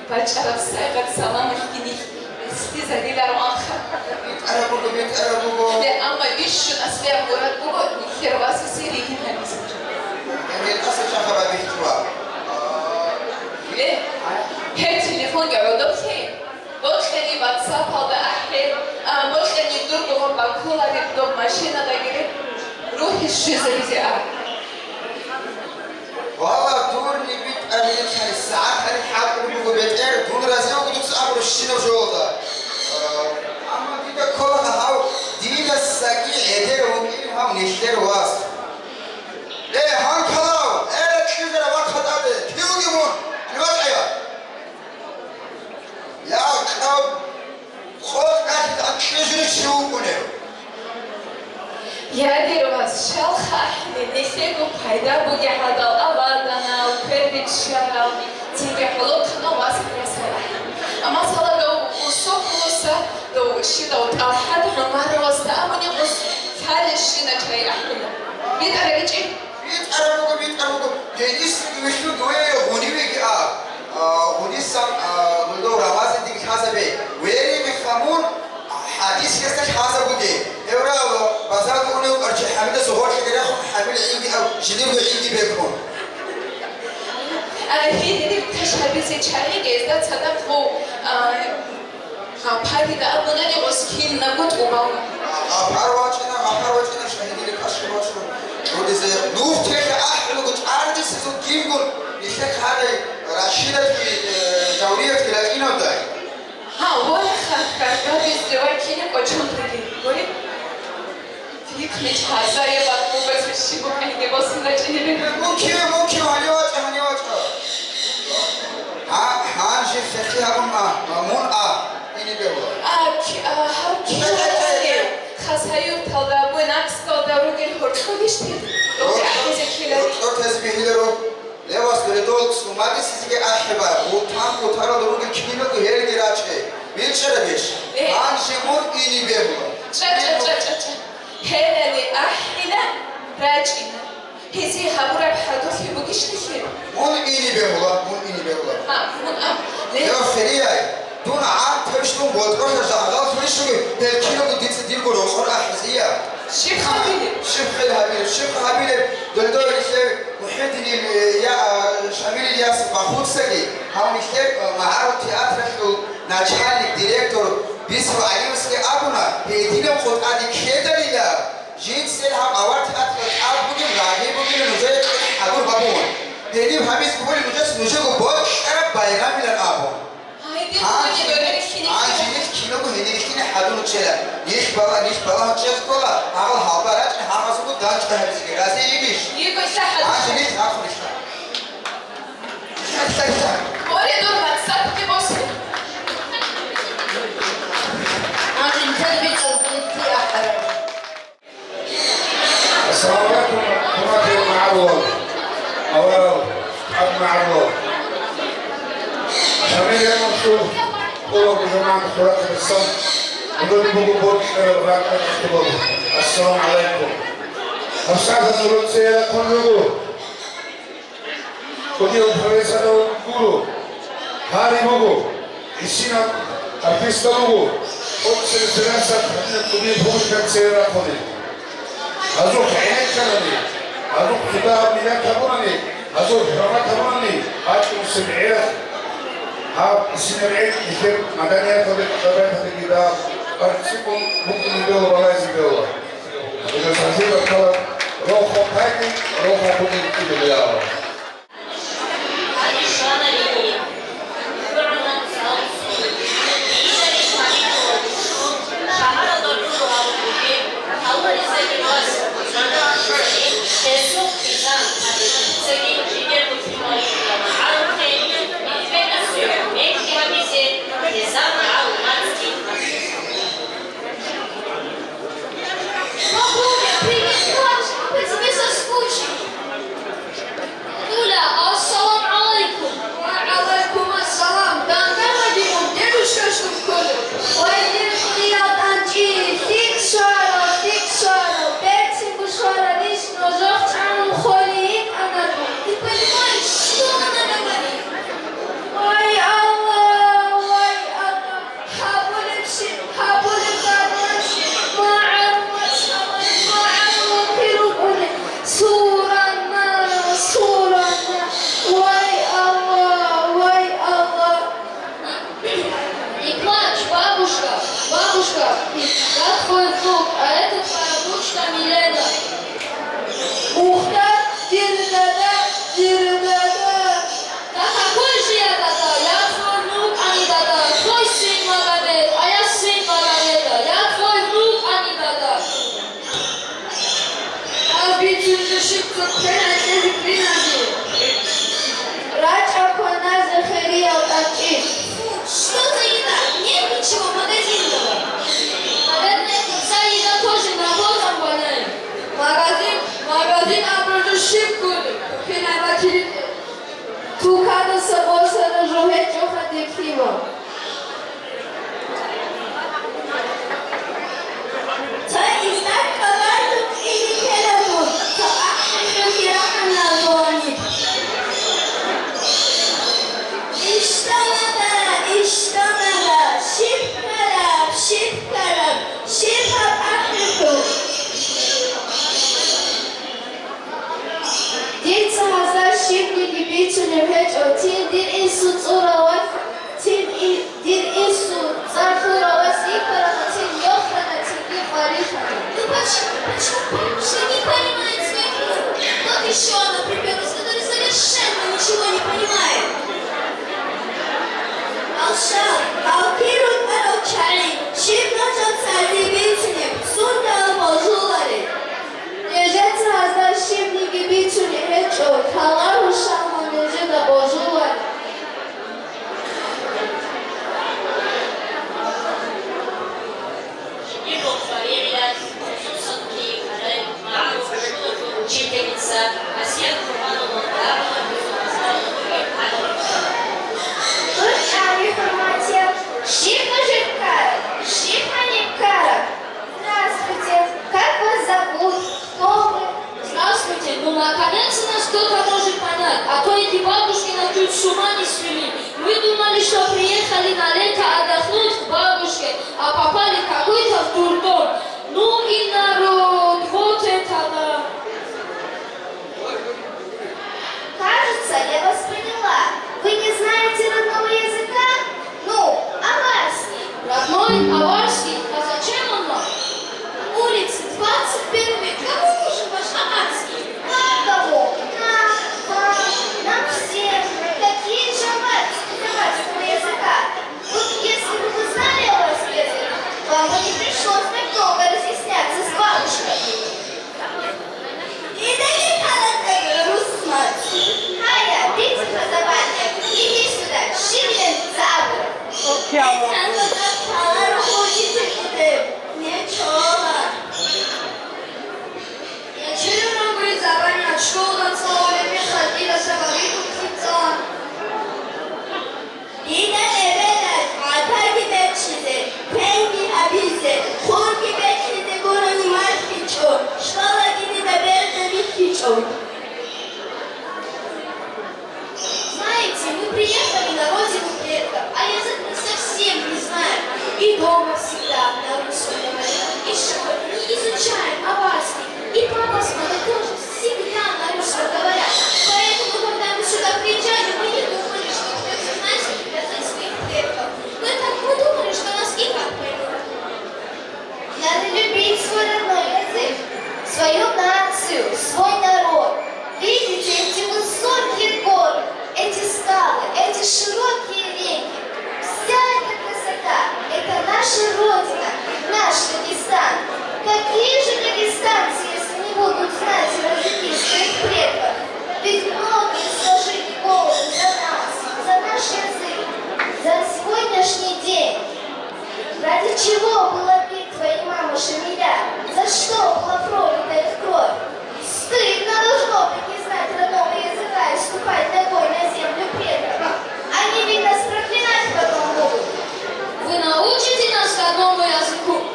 бачӀараб сайгъат саламалъги нилъ бецлъизарилароанха. БитӀараб буго, битӀараб буго. Ле, амма бищун аслияб мурад буго нилъер васасе ригьин гьабизе. Гьеб тӀаса чахаб абихьчӀула. Ле, гьеб телефонги гӀодоблъи. Бокьани ватсапалда ахӀе, а, бокьани дурго гъоб бакулареб доб машинадаги рехь, рухӀи щвезабизе аб. Вала, дурни битӀарилъай сагӀат гьариб хӀакъур буго, бетӀер, дун разиявго дуца абурабщинаб жолда. А, амма дида ккола гьав дидасаги гӀедер вукӀин гьав нилъер вас. Э, гьанкалав, э, кьижара вахъа тӀаде, кивги мун, гьанивакъая. Я, кьаб, къо-, кьалъ кьижури чи вукӀунев? Я, дир вас, щалха ахӀине, нилъего пайда бугеб гӀадал аваданал, квер биччарал, цинги гӀолохъанал вас гьарасал ахӀи. Амма цала дов усухъуса, дов щидав ТӀалхӀат ГӀумаровасда абуни гъос лъалещина чай ахӀуна. БитӀарабичӀи? БитӀараб буго, битӀараб буго. Гьениса вилълъун дуе гъунивеги а. А, гъунисан, а, гьудов Рамазандеги лъазабе. Вери мехамун, а, хӀадис гьесда лъазабуге. Эврал базаралда унев вукӀарчи ХӀамидаса гъоркье рехун, ХӀамил гӀинги ав, жидерго гӀинги бекун. А, гьениб кашабизе чагӀи гьезда цадахъ гъов, а, Гъапарида абунани гъос кинабго тӀубал. Гъапар вачӀина, гъапар вачӀина, шагьидили кашгъи вачӀун. ГӀодизе нухтелъа ахӀулаго чӀардисезул кингун нилъер хъарай Рашидатги, э, Жавриятги ракӀинавдай. Гьа, вай, ха-, ха-, гьабизде вай кина кӀочон бугеб, гури? Фикъ мичӀ гьазаяб бакӀ буго, щиб букӀине босун рачӀине бегьула. Мункив, мункив, гьанив вачӀа, гьанив вачӀа. Гьа, гьанже хехи гьабун а, ва мун а, ине бегьула. А, ки-, а, гьав кин ватӀалев? Хасаюрталда, Буйнакскалда ругел гьоркьоб ишти? Гьоркьоб, гьоркьоб тезбихьиларо. Левас дуредол цӀумадисезеги ахӀиба, бутан-бутаралда ругел киналго гьелги рачӀе. БичӀчӀарабищ? Э. Гьанже мун ине бегьула. ЧӀа, чӀа, чӀа, чӀа, чӀа. Гьелали ахӀила, рачӀина. Гьезие гьабураб хӀадурлъи бугищ нилъер? Мун ине бегьула, мун ине бегьула. А, мун, а, ле. Я, Ферияй, дун гӀантавищ дун ботӀролъа жагьлал лъурищуги, гьел киналго дица дирго рокъор ахӀизея. Щиб гьабилеб? Щиб хӀел гьабилеб, щиб гьабилеб, дольдой нилъер МухӀединил, э, я, а, Шамилил яс Бахуцаги, гьав нилъер, э, магӀарул театралъул начальник, директор Бисер ГӀалиевасги абуна, гьединаб къотӀаде ккедалила, жинцин гьаб авар театралъ тӀад бугеб, рагъи бугеб нужее кьун хӀадур гьабун. Гьениб гьабиз бугеб нужес нужего бокьараб байрамилан абун. Гьанже нилъ киного гьенирихьине хӀадур чӀела. Нилъ бала, нилъ балагьун чӀез ккола, гьагъал гьалба рачӀин гьагъазулго данчӀвай гьабизеги. Рази йигищ? Гьанже нилъ рахъунищха? Оре, дур ватсапги босе. Гьанже нилъер бицӀал кӀудияб ахӀараб. Ассаламу алейкум, хӀурматиял магӀарулал. Аварал, тӀад магӀарулал. Шамил Ямушев, Къулов Жуман, Хурахъ Бессан, гьудулин буго бокьараб ракӀалда хутӀбаб. Ассаламу алейкум. ГьабсагӀат нуруца яхъун руго. КӀудияв профессорав гуро, гьари буго, гьесинаб артистал руго, тӀоцебесеб рахсат гьадинаб кӀудияб публикациял рахъуни. Гьазухъ гӀенекканани, гьазухъ цо дагьаб минат гьабунани, гьазухъ хӀурмат гьабунани, бачӀунеб гӀерах гьаб гьесинаб гӀел нилъер маданияталде, адабияталдеги дагьаб барцикъун букӀине бегьула, балагьизе бегьула. Бабуля, привет! Как же мы по тебе соскучились! Дуля, ассалам гӀалайкум! Ва гӀалайкум ассалам! Дандамаги мун, дедушка, что ли? Вай, дир хирияб тӀанчӀи, лъикӀ щварав, лъикӀ щварав, берцинго щварав, иш нужер чӀамал холей йикӀана. Ты понимаешь, что она говорит? Вай, Аллагь, вай, Аллагь! Гьабулебщи, гьабулеб гьабулебщи, магӀарулас гьабулеб магӀарулухъе рукӀуне, суранна, суранна, вай Аллагь, вай Аллагь! Не плачь, бабушка, бабушка, я твой внук, а это твоя внучка Милена. Ухтар, дир дада, дир дада! Да какой же я дада? Я твой внук, а не дада. Твой сын Магомед, а я сын Магомеда. Я твой внук, а не дада. Гьал бицунеб щиб цо квен гьекъезе кваназе. РачӀа кваназе, хириял тӀанчӀи. Фу, что за еда? Нет ничего магазинного. Наверное, это вся еда тоже навозом воняет. Магазин, магазин абураб жо щиб гури? Квен гьабатилитӀе. Туканаса босана жо гьечӀоха, дир хириял. Цо издакка базухъ ине ккела дун, цо ахӀи хӀухьи рахана зулани. Иштамада, иштамада, щиб ккараб, щиб ккараб, щиб гьаб ахӀи хӀухь? Дица гьазда щибниги бицунеб гьечӀо, цин дир инсул цӀурал вахь, цин и-, дир инсул цӀар лъурав вас йикӀараб, цин йохана, цинги къварилъана. Ну почему, почему бабушка не понимает своих внуков? Вот ещё она приперлась, которая совершенно ничего не понимает. Алшал, алкирун арал чагӀи, щиб нужеца гьазе бицунеб, сундал божулареб? Нижеца гьазда щибниги бицунеб гьечӀо, лъаларо шалма нижеда божулареб. Жиндирго цӀваригӀилан, хусусанги, гьарай, магӀаруф, шулаго учительница Асият Курбановна Макарова. Дур гӀали, хӀурматиял, щиб нужер ккараб, щиб гьаниб ккараб? Здравствуйте, как вас зовут? Кто вы? Здравствуйте, ну наконец-то нас кто-то может понять, а то эти бабушки нас чуть с ума не свели. Мы думали, что приехали на лето отдохнуть к бабушке, а попали в какой-то в дурдом. Ну и народ, вот это да! Кажется, я вас поняла. Вы не знаете родного языка? Ну, аварский. Родной аварский? А зачем он вам? На улице двадцать первый век. Кому нужен ваш аварский? Нам кому? Нам, вам, нам всем. Какие же аварские, аварского языка? Вот если бы вы знали аварский язык, вам бы не пришлось так долго разъясняться с бабушкой. Дида лъикӀалда рус мацӀ. Гьая, дети образования, иди сюда, щибилан дица абураб. Дица абураб, лъаларо учитель гьеб, нечола. Я чула гуреб, забани школалда цӀалулеб мехалъ дида сабаб ритӀухълъи цӀалан. Дида эбелалъ гӀатаги бечӀизе, квенги гьабизе, хурги бекьизе гурони малъичӀо, школаги дида берда бихьичӀо. Знаете, мы приехали на родину предков, а язык мы совсем не знаем. И дома всегда на русском говорим, и в школе не изучаем аварский. И папа с мамой тоже всегда на русском говорят. Поэтому, когда мы сюда приезжали, мы не думали, что кто-то знает язык своих предков. Мы так, мы думали, что нас и так поймут. Надо любить свой родной язык, свою нацию, свой народ. Чего была битва имама Шамиля? За что была пролита их кровь? Стыдно должно быть не знать родного языка и ступать ногой на землю предков. Они ведь нас проклинать потом будут. Вы научите нас родному языку?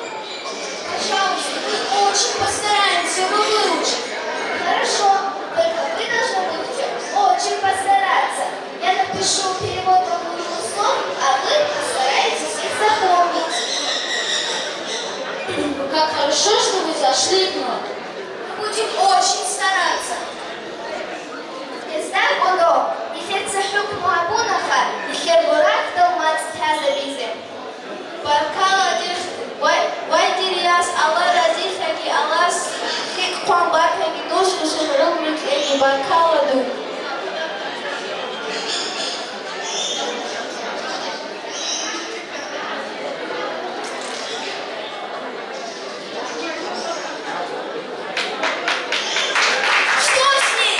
Пожалуйста, мы очень постараемся его выучить. Хорошо, только вы должны будете очень постараться. Я напишу перевод вам нужных слов, а вы постарайтесь их запомнить. Как хорошо, что вы зашли к нам. Мы будем очень стараться. Гьезда кӀодо, нилъер цо хӀукму гьабунаха, нилъер мурад гьал мацӀ лъазабизе. Баркала дир, вай, вай дир яс, Аллагь разилъаги, Аллагьас лъикӀ хъван батаги, нуж нужер гӀумру кьеги, баркала дур. Что с ней?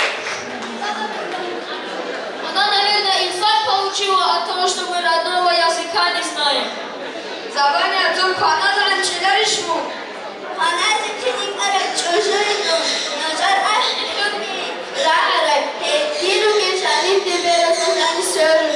Она, наверное, инфаркт получила от того, что мы родного языка не знаем. Забани, а ты кванадан чилариш мун? Гьаназеги никӀараб чӀужуе дун, нужер ахӀи хӀуни рагӀарай, гьедин ругел жаниб диберасул жанисеру.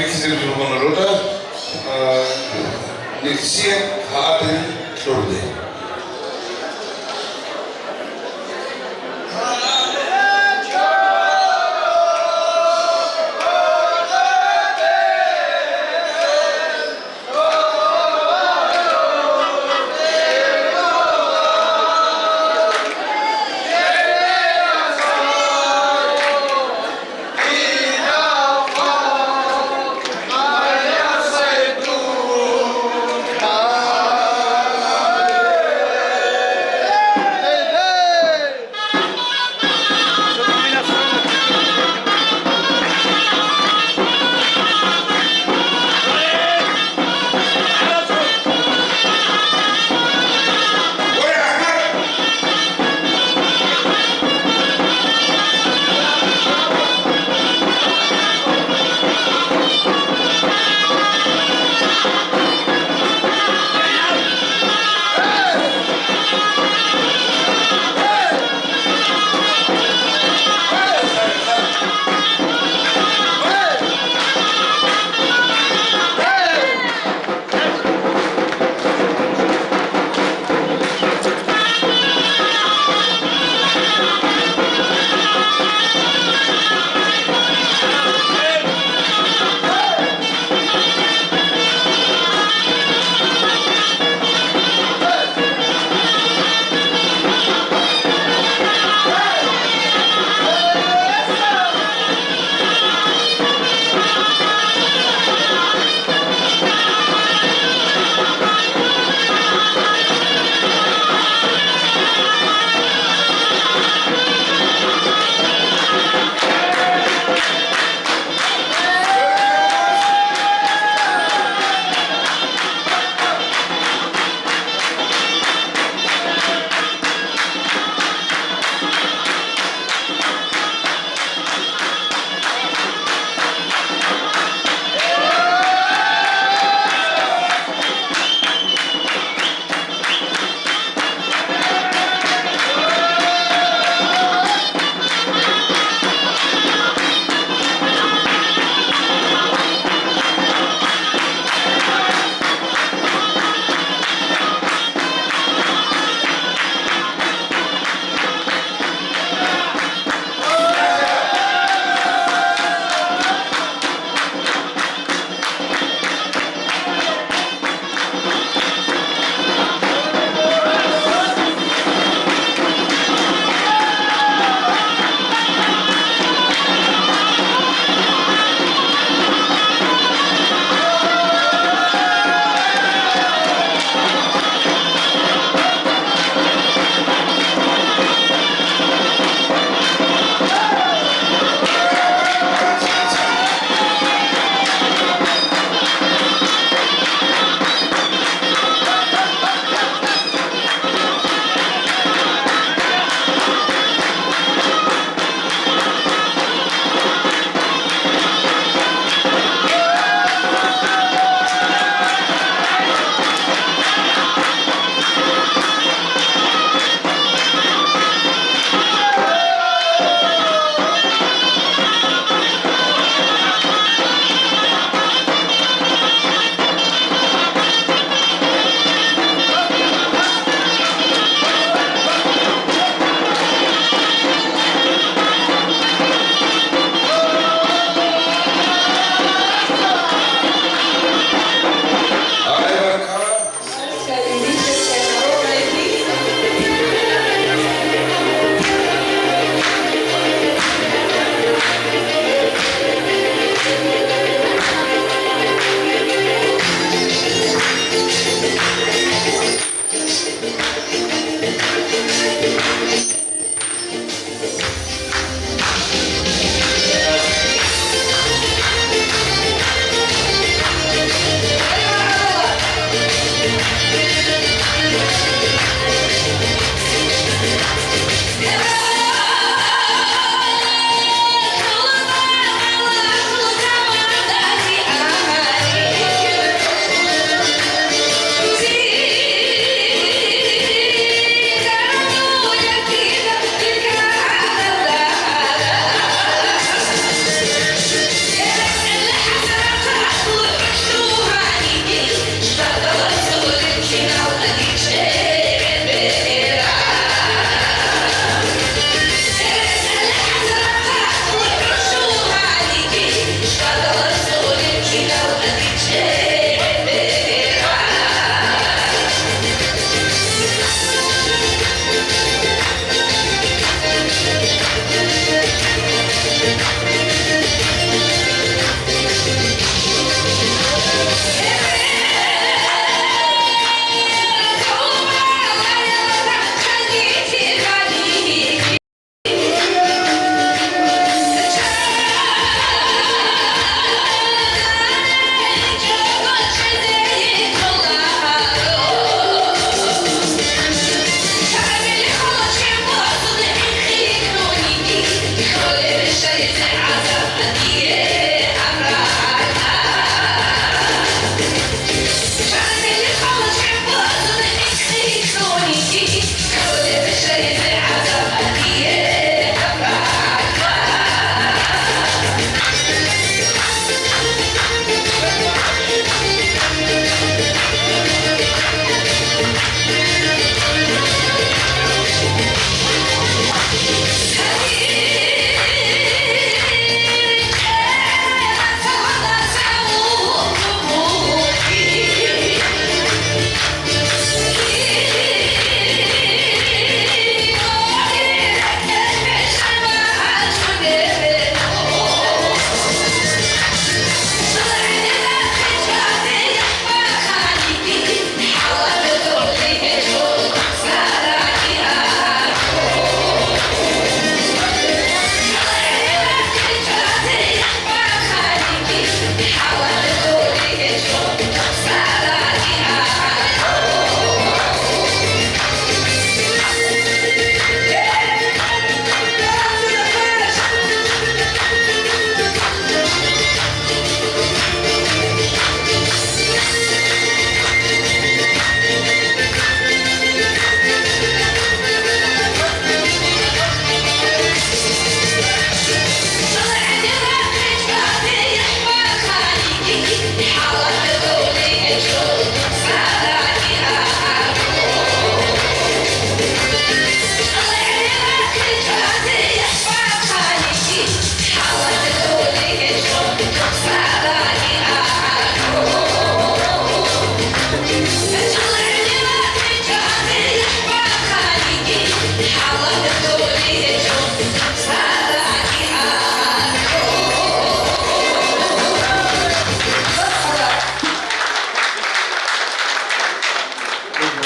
Кизер зургъун рода, а, нилъеца гьадин лъугьуна.